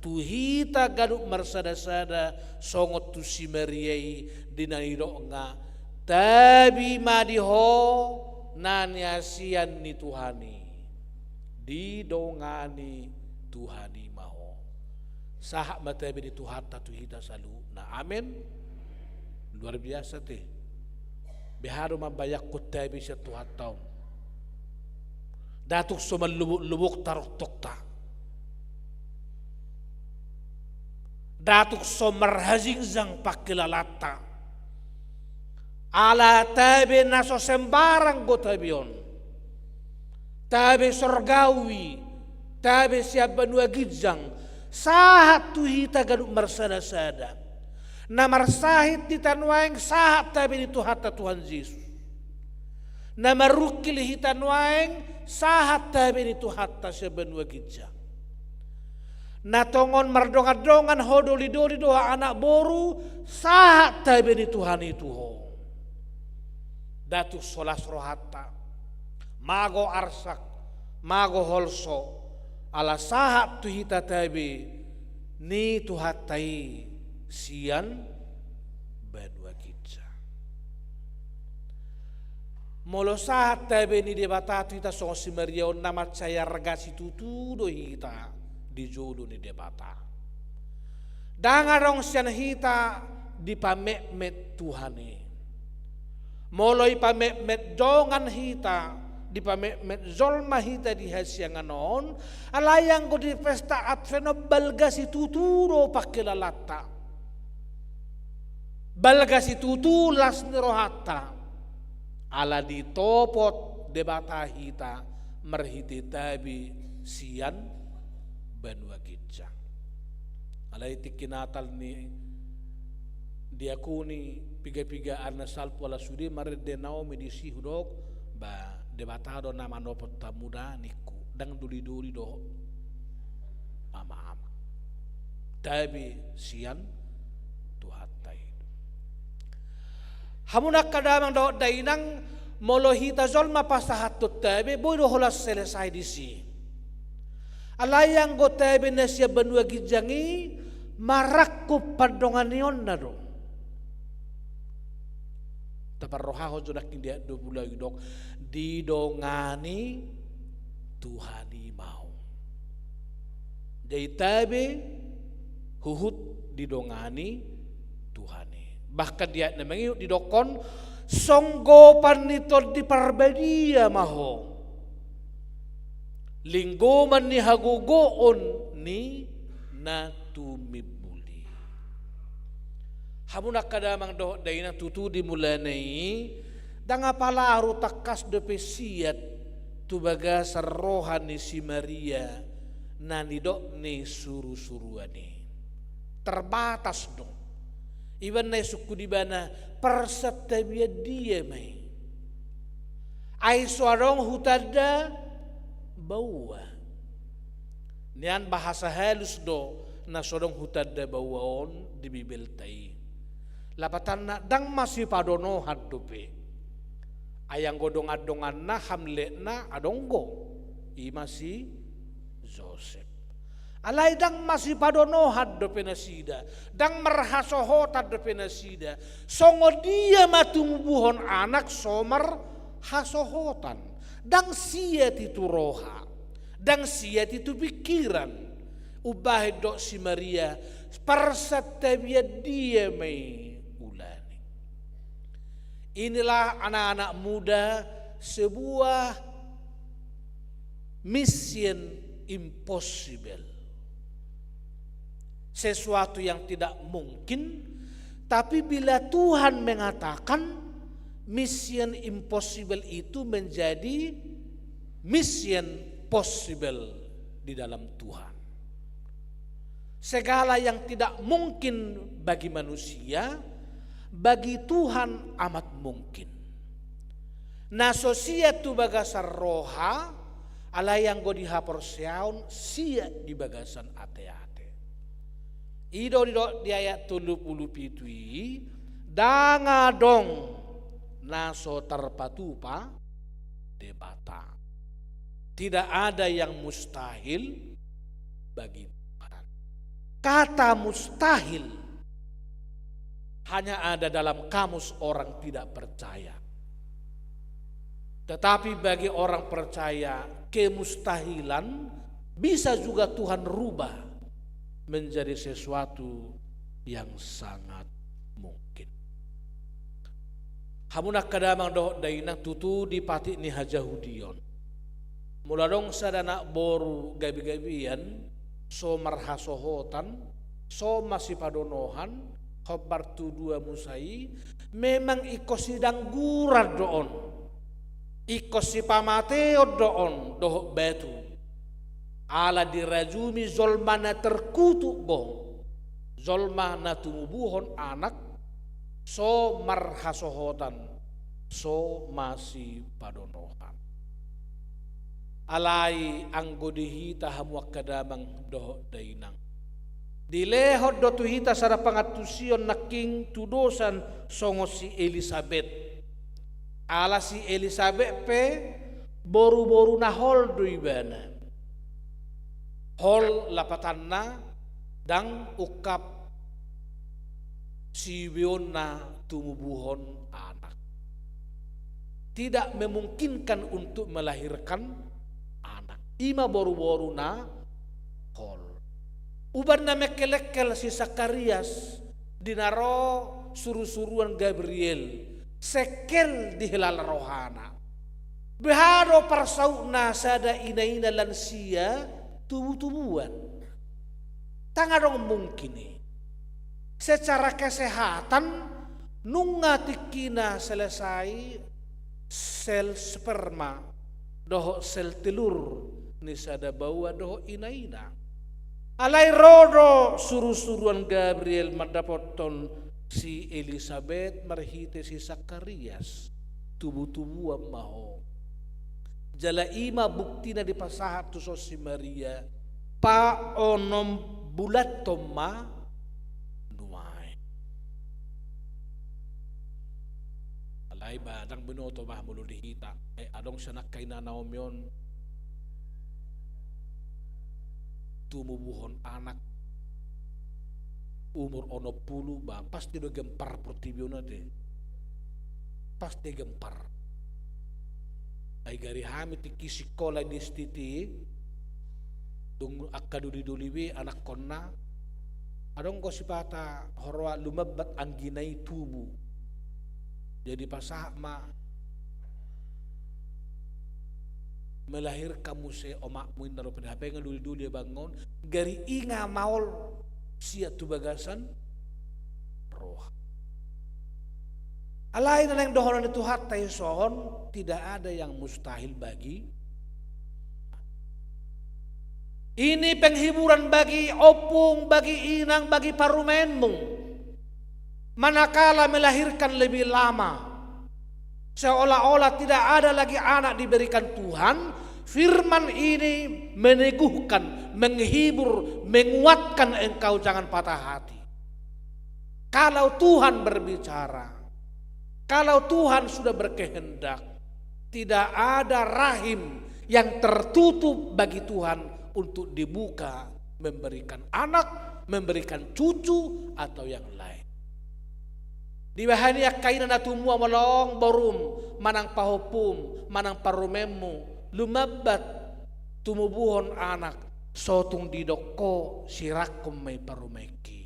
tu hita ganup marsadasada, songon tu si Maria i di na nidokna: Tabi ma di ho na niasian ni Tuhan i. Didongani Tuhan i ma ho. Sahat ma tabe ni Tuhanta tu hita saluhutna. Amen. Luar biasa te. Beha do mambayangkon tabe sian Tuhanta on. Nda tung so manlobok-lobokta roktongta. Nda tung so marhajingjang pangkilalanta. Ala tabe na so sembarang do tabe on. Tabe sorgawi, tabe sian banua ginjang, sahat tu hita ganup marsadasada. Na marsahit hita nuaeng sahat tabe ni Tuhanta Tuhan Jesus. Na marungkil hita nuaeng sahat tabe ni Tuhanta sian banua ginjang. Na tongon mardongan-dongan ho dolidoli dohot anak boru, sahat tabe ni Tuhan i tu ho. Nda tung so las rohanta, mago arsak, mago holso, ala sahat tu hita tabe ni Tuhanta i sian banua ginjang. Molo sahat tabe ni Debata tu hita songon si Maria on, na mansai arga situtu do hita di jolo ni Debata. Ndang adong sian hita dipametmet Tuhan i. Molo dipametmet dongan hita, dipametmet jolma hita di hasiangan on, alai anggo di pesta Advent on balga situtu do pangkilalanta. Balga situtu las ni rohanta. Ala ditopot Debata hita marhite tabe sian banua ginjang. Alai tingki Natal ni diakoni piga-piga ari na salpu, ala sude marende Naomi disi hudok, ba Debata do na manopot hamuda ningku, ndang dolidoli dohot ama-ama. Tabe sian Tuhanta i. Hamu angka damang dohot dainang, molo hita jolma pasahathon tabe, boi do holan selesai disi. Alai anggo tabe na sian banua ginjang i, marangkup pandonganionna do. Taparrohahon jo nangkin di ayat dua puluh ai didok, didongani Tuhan i ma ho. Jadi tabe huhut didongani Tuhan i. Bahkan di ayat na mangihut didokkon, songgopan ni Tondi Parbadia ma ho. Linggoman ni hagogoon ni na tumimbul i. Hamu angka damang dohot dainang, tutu di mulana i, ndang apala aru tangkas dope siat tu bagasan roha ni si Maria na nidok ni surusuruan i. Terbatas do. Iba na isungkun ibana, parsantabian dia ma i. Ai so adong hutanda baoa. Nian bahasa halus do na so adong hutanda baoa on di Bibelta i. Lapatanna ndang masipadonohan dope. Ai anggo dongandonganna, hamletna adong do. I ma si Josep. Alai ndang masipadonohan dope nasida, ndang marhasohotan dope nasida. Songon dia ma tumubuhon anak so marhasohotan? Ndang siat i tu roha, ndang siat i tu pingkiran. Umbahen dok si Maria, parsantabian dia ma i ulaon i. Inilah anak-anak muda, sebuah mission impossible. Sesuatu yang tidak mungkin, tapi bila Tuhan mengatakan, mission impossible itu menjadi mission possible di dalam Tuhan. Segala yang tidak mungkin bagi manusia, bagi Tuhan amat mungkin. Na so siat tu bagasan roha, alai anggo di haporseaon siat di bagasan ateate. I do didok di ayat tolu pulu pitu i, ndang adong na so tarpatupa Debata. Tidak ada yang mustahil bagi Tuhan. Kata mustahil hanya ada dalam kamus orang tidak percaya. Tetapi bagi orang percaya, kemustahilan bisa juga Tuhan rubah menjadi sesuatu yang sangat mungkin. Hamu angka damang dohot dainang, tutu di patik ni hajahudion, molo adong sada anak boru gabe-gabean, so marhasohotan, so masipadonohan, hombar tu dua musa i, memang ingkon sidangguran do on. Ingkon sipamateon do on dohot batu. Ala dirajumi jolma na terkutuk do, jolma na tumubuhon anak so marhasohotan, so masipadonohan. Alai anggo di hita, hamu angka damang dohot dainang, dilehon do tu hita sada pangantusion nangkin tudosan songon si Elisabet. Ala si Elisabet pe boruboru na hol do ibana. Hol lapatanna ndang ungkap sibeonna tumubuhon anak. Tidak memungkinkan untuk melahirkan anak. I ma boruboru na hol. Umbahen na mengkelengkel si Sakarias di na ro surusuruan Gabriel, sengkel dihilala rohana. Beha do parsautna sada inaina lansia tubutubuan? Ndang adong mungkin i. Secara kesehatan, nunga tingkina selesai sel sperma dohot sel telur ni sada baoa dohot inaina. Alai ro do surusuruan Gabriel mandapothon si Elisabet marhite si Sakarias, tubutubuan ma ho. Jala i ma buktina dipasahat tu son si Maria, paonom bulanhon ma nuaeng. Alai ba ndang binoto bah molo di hita. Eh, adong sian angka ina Naomi on tumubuhon anak umur onom pulu, ba pasti do gempar portibi on ate. Pasti gempar. Ai gari hami tingki sikola di S T T, dung angka doli-doli be anakkonna, adong do sipata huroha lumambat anggina i tubu. Jadi pasahat ma melahirkan muse omakmu inna dope, hape nga doli-doli abang on, gari i nga maol sian tu bagasan roha. Alai na naeng dohonon ni Tuhanta i songon, tidak ada yang mustahil bagi. Ini penghiburan bagi ompung, bagi inang, bagi parumaenmu. Manakala melahirkan lebih lama, seolah-olah tidak ada lagi anak diberikan Tuhan, firman ini meneguhkan, menghibur, menguatkan engkau, jangan patah hati. Kalau Tuhan berbicara, kalau Tuhan sudah berkehendak, tidak ada rahim yang tertutup bagi Tuhan untuk dibuka, memberikan anak, memberikan cucu, atau yang lain. Dibahen i angka ina na tumua, molo adong borum, manang pahompum, manang parumaenmu, lumambat tumubuhon anak, so tung didok ho, sirangkon ma i parumaenki.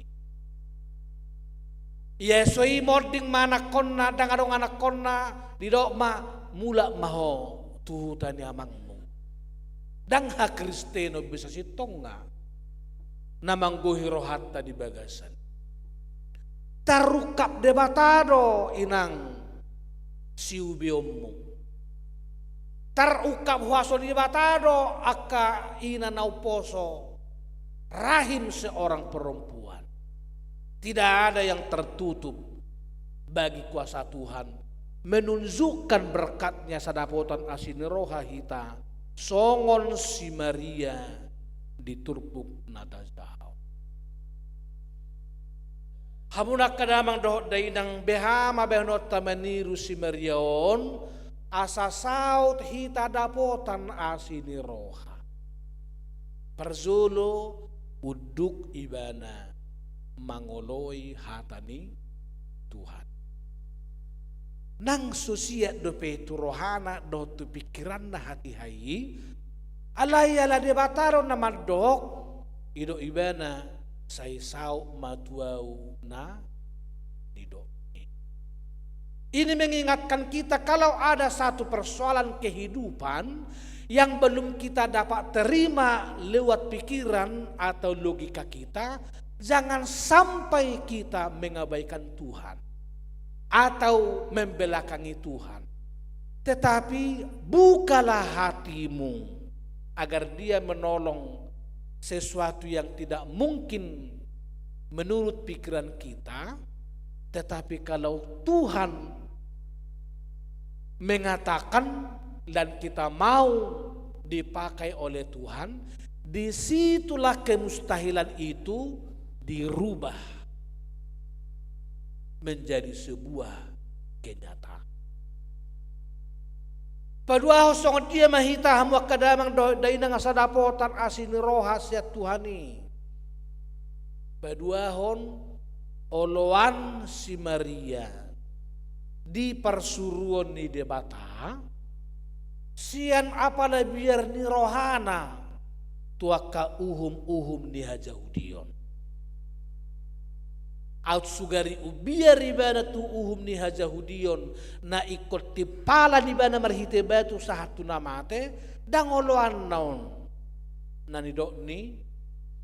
Ia so i monding ma anakkonna, ndang adong anakkonna, didok ma, mulak ma ho tu huta ni amangmu. Ndang hakristenon be sasintongna na manggohi rohanta di bagasan. Tarungkap Debata do, inang, siubeonmu. Tarungkap huaso ni Debata do, angka ina na umposo, rahim seorang perempuan. Tidak ada yang tertutup bagi kuasa Tuhan menunjukkan berkat-Nya, asa dapotan asi ni roha hita, songon si Maria di turpuk na tajaha on. Hamu angka damang dohot dainang, beha ma bahenonta maniru si Maria on, asa saut hita dapotan asi ni roha. Parjolo, unduk ibana mangoloi hata ni Tuhan. Nang so siat dope tu rohana dohot tu pingkiranna hatiha i, alai ala Debata do na mandok, didok ibana, sai saut ma tu ahu na nidokmi. Ini mengingatkan kita, kalau ada satu persoalan kehidupan yang belum kita dapat terima lewat pikiran atau logika kita, jangan sampai kita mengabaikan Tuhan atau membelakangi Tuhan. Tetapi bukalah hatimu agar Dia menolong sesuatu yang tidak mungkin menurut pikiran kita, tetapi kalau Tuhan mengatakan dan kita mau dipakai oleh Tuhan, disitulah kemustahilan itu dirubah menjadi sebuah kenyataan. Paduahon, songon dia ma hita, hamu angka damang dohot dainang, asa dapotan asi ni roha sian Tuhan i? Paduahon, oloan si Maria di parsuruon ni Debata sian apala biar ni rohana tu angka uhum-uhum ni hajahudion. Aut sugari umbiar ibana tu uhum ni hajahudion na ingkon timpalan ibana marhite batu sahat tu na mate, ndang oloanna on na nidok ni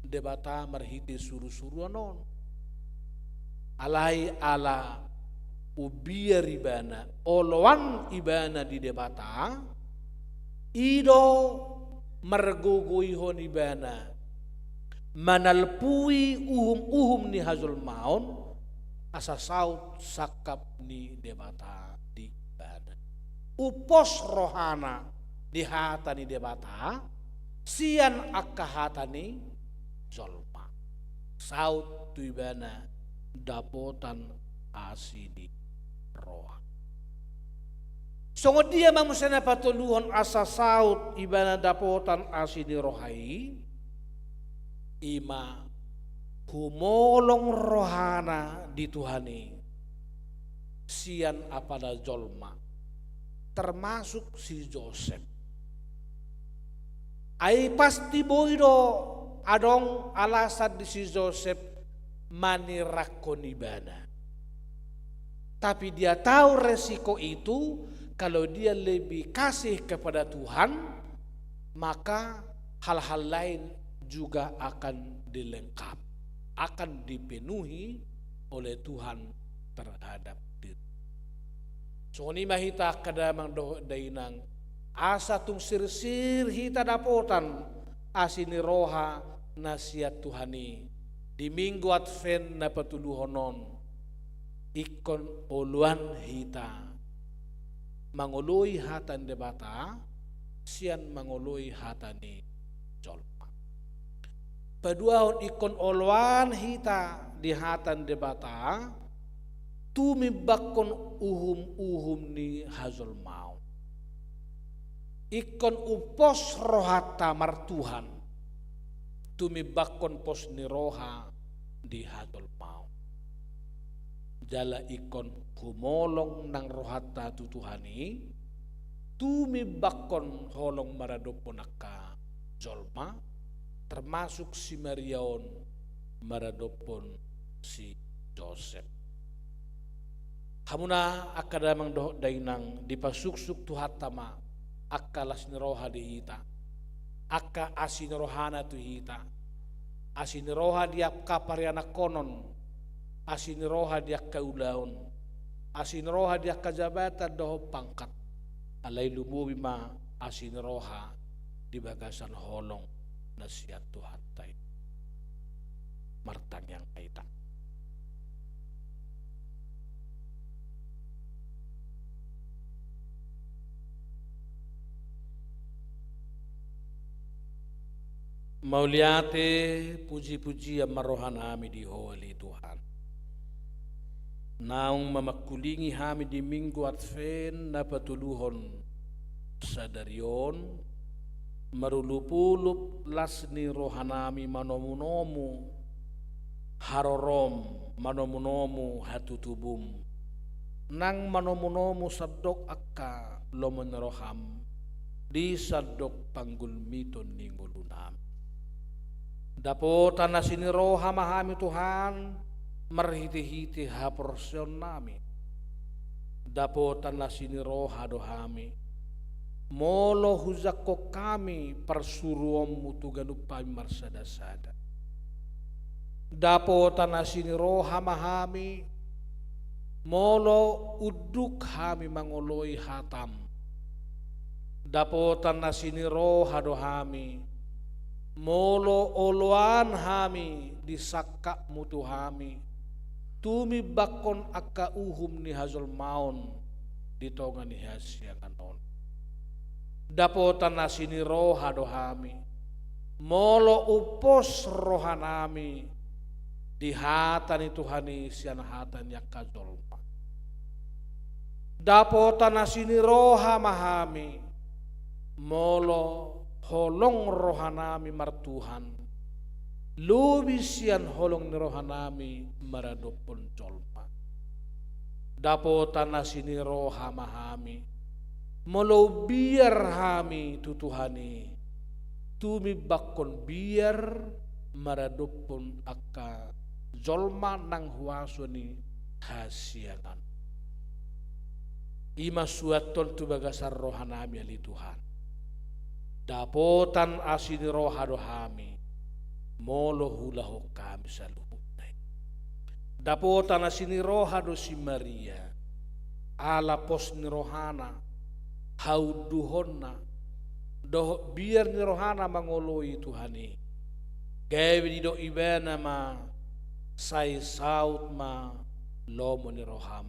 Debata marhite surusuruan on. Alai ala umbiar ibana, oloan ibana di Debata, i do margogoihon ibana manalpui uhum-uhum ni hajolmaon, asa saut sangkap ni Debata di ibana. Umpos rohana di hata ni Debata sian angka hata ni jolma. Saut tu ibana dapotan asi ni roha. Songon dia ma muse na patoluhon asa saut ibana dapotan asi ni roha i? I ma humolong rohana di Tuhan i sian apala jolma. termasuk si Josep. Ai pasti boi do adong alasan di si Josep manirakkon ibana. Tapi dia tahu resiko itu, kalau dia lebih kasih kepada Tuhan, maka hal-hal lain juga akan dilengkap, akan dipenuhi oleh Tuhan terhadap diri. Songon i ma hita angka damang dohot dainang, asa tung sirsir hita dapotan asi ni roha na sian Tuhan i di Minggu Advent na patoluhon on, ingkon oloan hita mangoloi hata ni Debata sian mangoloi hata ni jolma. Paduahon, ingkon oloan hita di hata ni Debata, tumimbangkon uhum-uhum ni hajolmaon. Ingkon umpos rohanta martuhan, tumimbangkon pos ni roha di hajolmaon. Jala ingkon humolong nang rohanta tu Tuhan i, tumimbangkon holong maradophon angka jolma, termasuk si Maria on maradophon si Josep. Hamuna angka damang dohot dainang, dipasuksuk Tuhanta ma angka las ni roha di hita, angka asi ni rohana tu hita, asi ni roha di angka parianakhonon, asi ni roha di angka ulaon, asi ni roha di angka jabatan dohot pangkat. Alai lumobi ma asi ni roha di bagasan holong na sian Tuhanta i. Martangiang ma hita. Mauliate, puji-pujian ma rohanami di Ho ale Tuhan. Naung mamangkulingi hami di Minggu Advent na patoluhon sadari on, marolopolop las ni rohanami manomunomu harorom, manomunomu hatutubum, nang manomunomu sandok angka lomo ni roham di sandok panggulmiton ni ngolunami. Dapotan asi ni roha ma hami Tuhan, marhitehite haporseaonnami. Dapotan asi ni roha do hami, molo hujangkon hami parsuruonmu tu ganup hami marsadasada. Dapotan asi ni roha ma hami, molo unduk hami mangoloi hatam. Dapotan asi ni roha do hami, molo oloan hami di sangkapmu tu hami, tumimbangkon angka uhum ni hajolmaon di tonga ni hasiangan on. Dapotan asi ni roha do hami, molo umpos rohanami di hata ni Tuhan i sian hata ni angka jolma. Dapotan asi ni roha ma hami, molo holong rohanami martuhan, lobi sian holong ni rohanami maradophon jolma. Dapotan asi ni roha ma hami, molo umbiar hami tu Tuhan i, tumimbangkon biar maradophon angka jolma nang huaso ni hasiangan. I ma suanhon tu bagasan rohanami ale Tuhan. Dapotan asi ni roha do hami, molo huulahon hami saluhutna i. Dapotan asi ni roha do si Maria, ala pos ni rohana, haunduhonna, dohot biar ni rohana mangoloi Tuhan i. Gabe didok ibana ma, sai saut ma lomo ni roham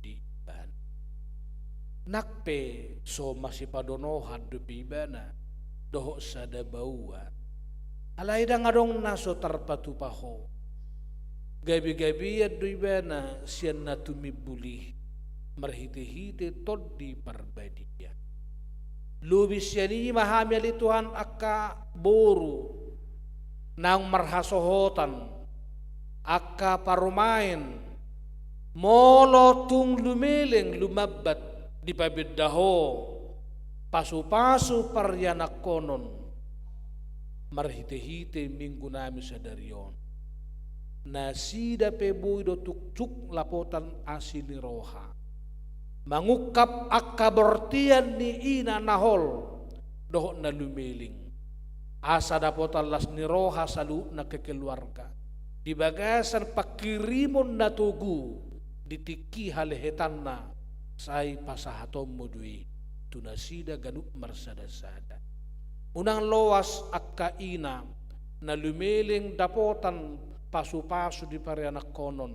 di ibana. Nang pe so masipadonohan dope ibana dohot sada baoa, alai ndang adong na so tarpatupa ho. Gabegabean do ibana sian na tumimbul i marhitehite Tondi Parbadia. Lobi sian i ma hami ale Tuhan angka boru naung marhasohotan, angka parumaen, molo tung lumeleng lumambat dipabenda Ho pasupasu parianakhonon marhitehite Minggu nami sadari on. Nasida pe boi do tuktuk lapotan asi ni roha, mangungkap angka bortian ni ina na hol dohot na lumeleng, asa dapotan las ni roha saluhutna kekeluarga di bagasan panghirimon na togu di tingki halehetanna, sai pasahatonmu do i tu nasida ganup marsadasada. Unang loas angka ina na lumeleng dapotan pasupasu di parianakhonon,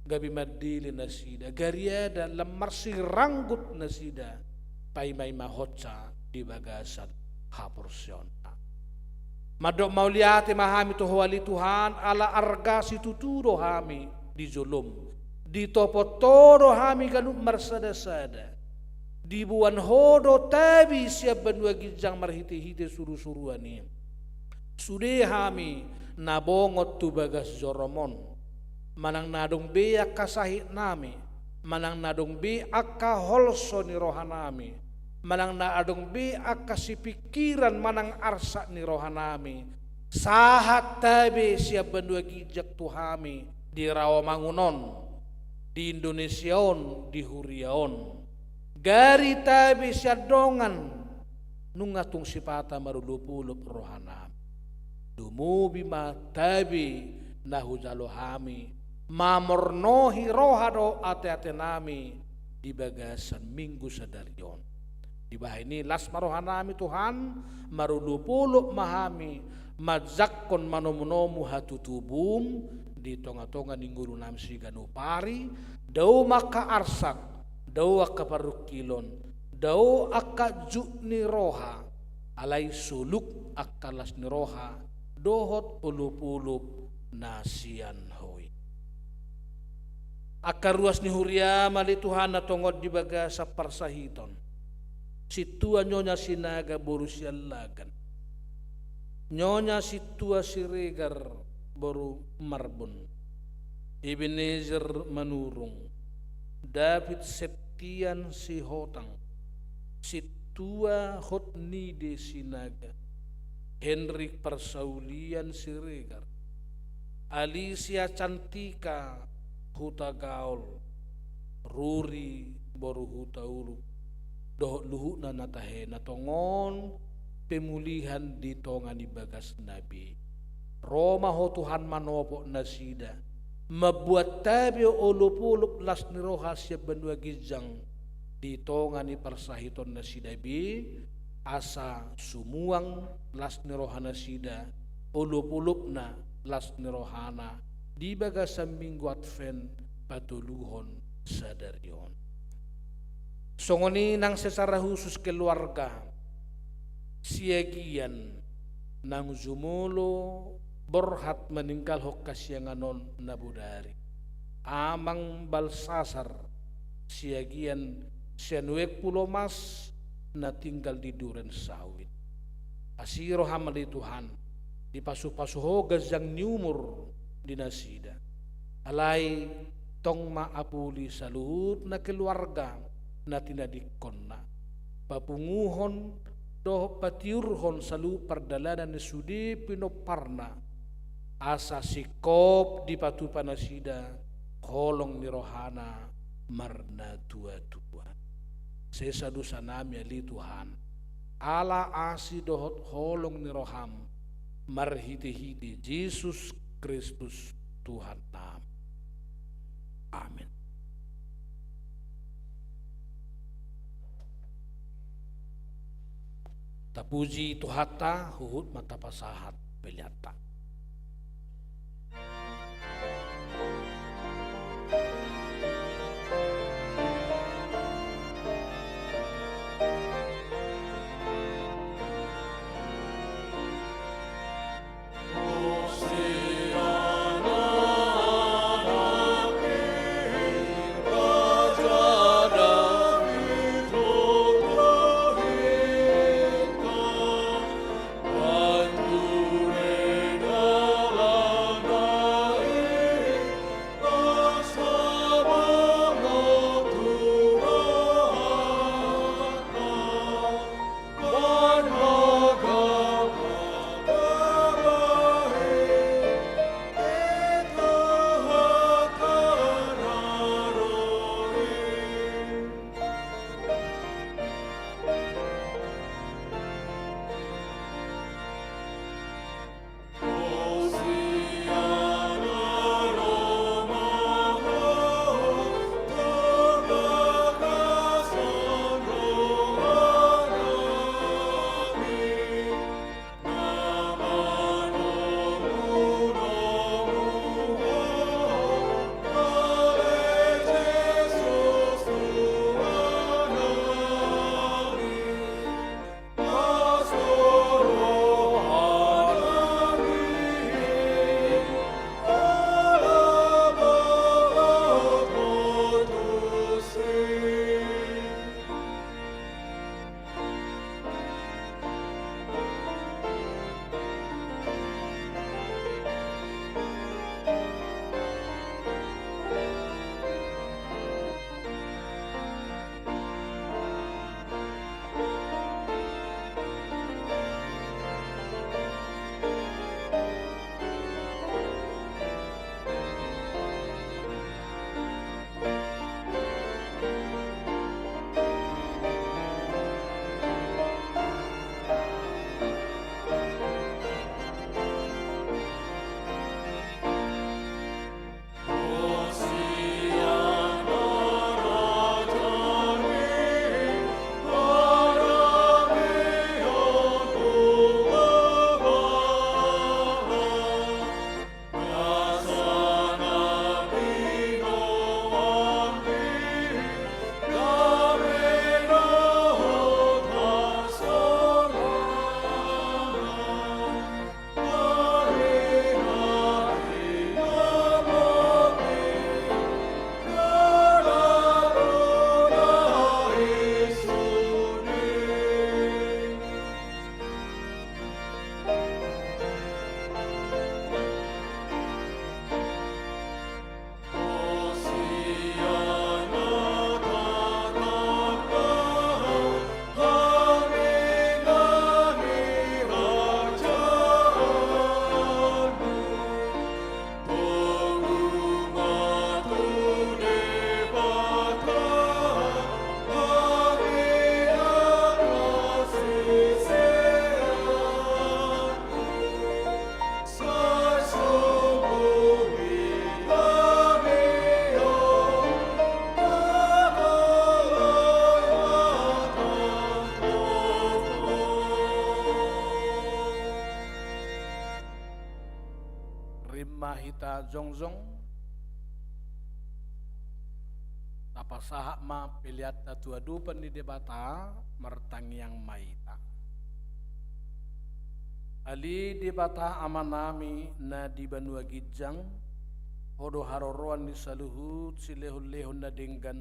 gabe mandele nasida, gariada lam marsiranggut nasida, paimaimahonsa di bagasan haporseaonna. Mandok mauliate ma hami tu Ho ale Tuhan, ala arga situtu do hami di jolom, ditopot Ho do hami ganup marsadasada, diboan Ho do tabi sian banua ginjang marhitehite surusuruan i. Sude hami na bongot tu bagas jorom on, manang na adong be angka sahit nami, manang na adong be angka holso ni roha nami, manang na adong be angka sipingkiran manang arsak ni roha nami, sahat tabe sian banua ginjang tu hami di rawamangun on, di Indonesia on, di huria on. Gari tabe sian dongan, nunga tung sipata marolopolop roha nami. Lumobi ma tabe na hujalo hami, mamornohi roha dohot ateate nami di bagasan Minggu sadari on. Dibahen i las ma roha nami Tuhan, marolopolop ma hami manjangkon manomunomu hatutubum di tongatonga ni ngolu nami siganup ari. Dao ma angka arsak, dao angka parungkilon, dao angka juk ni roha, alai soluk angka las ni roha dohot olopolop na sian Ho i. Angka ruas ni huria ma ale Tuhan na tongon di bagasan parsahiton. Sintua Nyonya Sinaga boru Siallagan, Nyonya Sintua Siregar boru Marbun, Ebenezer Manurung, David Septian Sihotang, Sintua Hotnide Sinaga, Henrik Parsaulian Siregar, Alicia Cantika Hutagaol, Ruri boru Hutauruk, dohot luhutna na tahe na tongon pemulihan di tonga ni bagasna be. Ro ma Ho Tuhan manopot nasida, mambuat tabe olopolop las ni roha sian banua ginjang di tonga ni parsahiton nasida be, asa sumuang las ni roha nasida, olopolopna las ni rohana di bagasan Minggu Advent patoluhon sadari on. Songon i nang secara khusus keluarga Siagian naung jumolo borhat maninggalhon hasiangan on na bodari, Amang Balsasar Siagian sian Uek Pulomas na tinggal di Duren Sawit. Asi roham ale Tuhan, dipasupasu Ho ganjang ni umur di nasida. Alai tong ma apuli saluhutna keluarga na tinadingkonna, papunguhon dohot patiurhon saluhut pardalanan ni sude pinomparna, asa singkop dipatupa nasida holong ni rohana marnatuatua. Sesa dosanami ale Tuhan, ala asi dohot holong ni roham, marhitehite Jesus Kristus Tuhannami. Amen. Tapuji Tuhanta, huhut ma tapasahat peleanta. Hita jongjong, tapasahat ma peleanta tu adopan ni Debata, martangiang ma hita. Ale Debata Amanami na di banua ginjang, Ho do haroroan ni saluhut silehonlehon na denggan,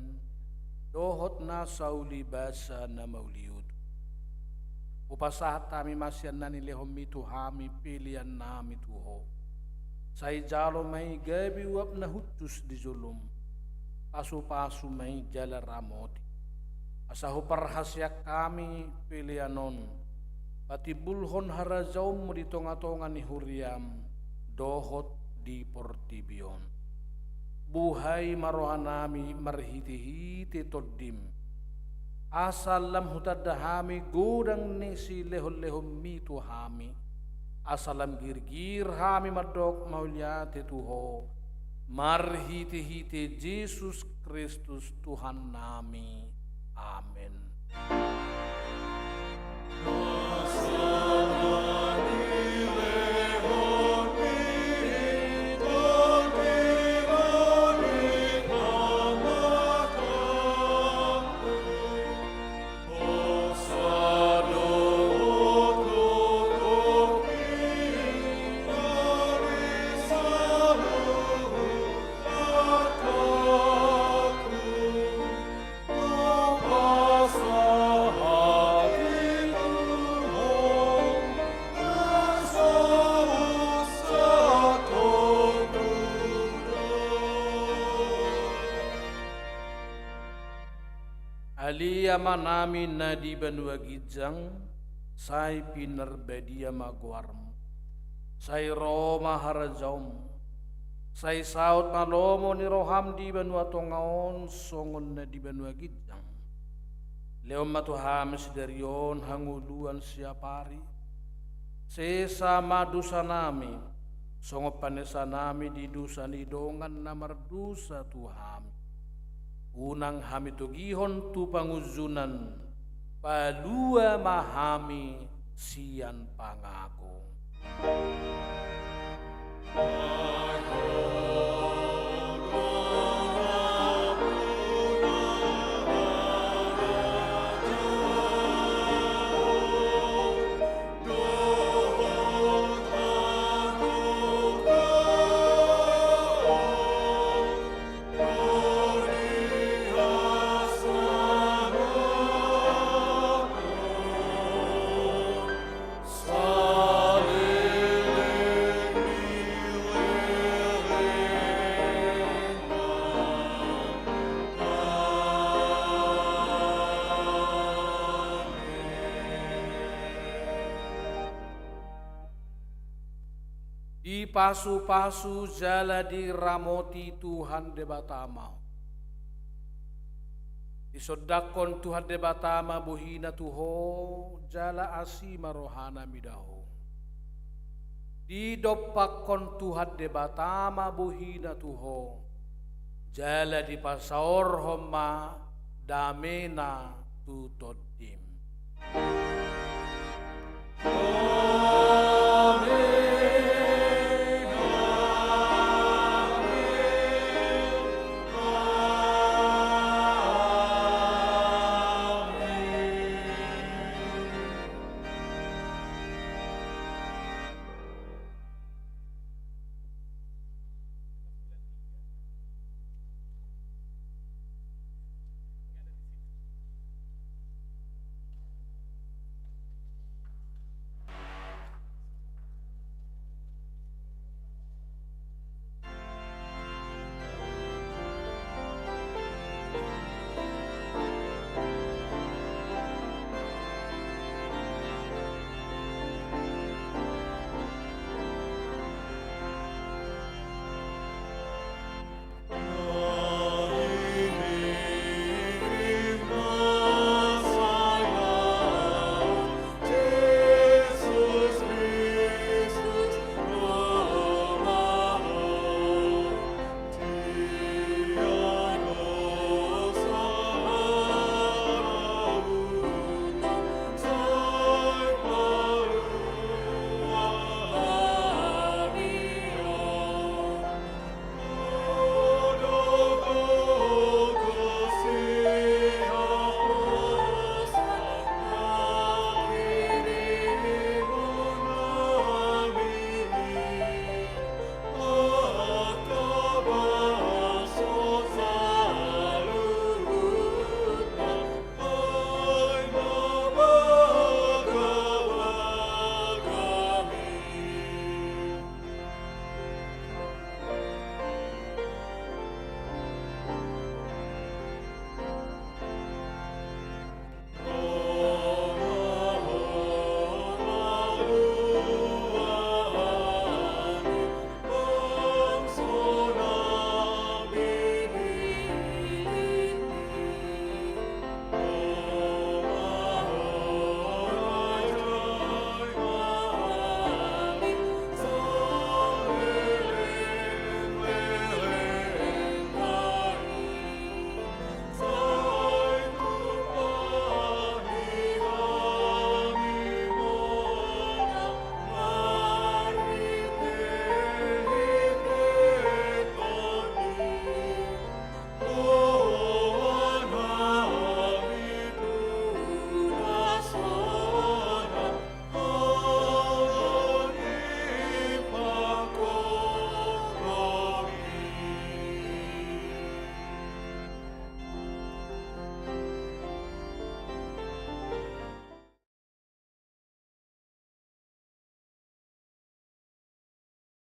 dohot na sauli basa na mauliutu. Hupasahat hami ma sian na nilehonMi tu hami peleannami tu Ho. Sai jalo ma i gabe uap na hushus di joloM. Pasupasu ma i jala ramoti. Asa huparhaseang hami pelean on, patimbulhon harajaonMu di tongatonga ni huriaM, dohot di portibi on. Buhai ma rohanami marhitehite TondiM, asa lam hutanda hami godang ni silehonlehonMi tu hami, asa lam girgir hami mandok mauliate tu Ho, marhitehite Jesus Kristus Tuhannami. Amen. Ale Amanami na di banua ginjang, sai pinarbadia ma goarMu. Sai ro ma harajaonMu. Sai saut ma lomo ni rohaM di banua tonga on songon na di banua ginjang. Lehon ma tu hami sadari on hangoluan siapari. Sesa ma dosanami, songon panesanami di dosa ni dongan na mardosa tu hami. Unang hami togihon tu pangunjunan, palua ma hami sian pangago. Dipasupasu jala diramoti Tuhan Debata ma ho. Disondangkon Tuhan Debata ma bohiNa tu ho, jala asi ma rohaNa mida ho. Didompakkon Tuhan Debata ma bohiNa tu ho, jala dipasaorhon ma dameNa tu tondiM.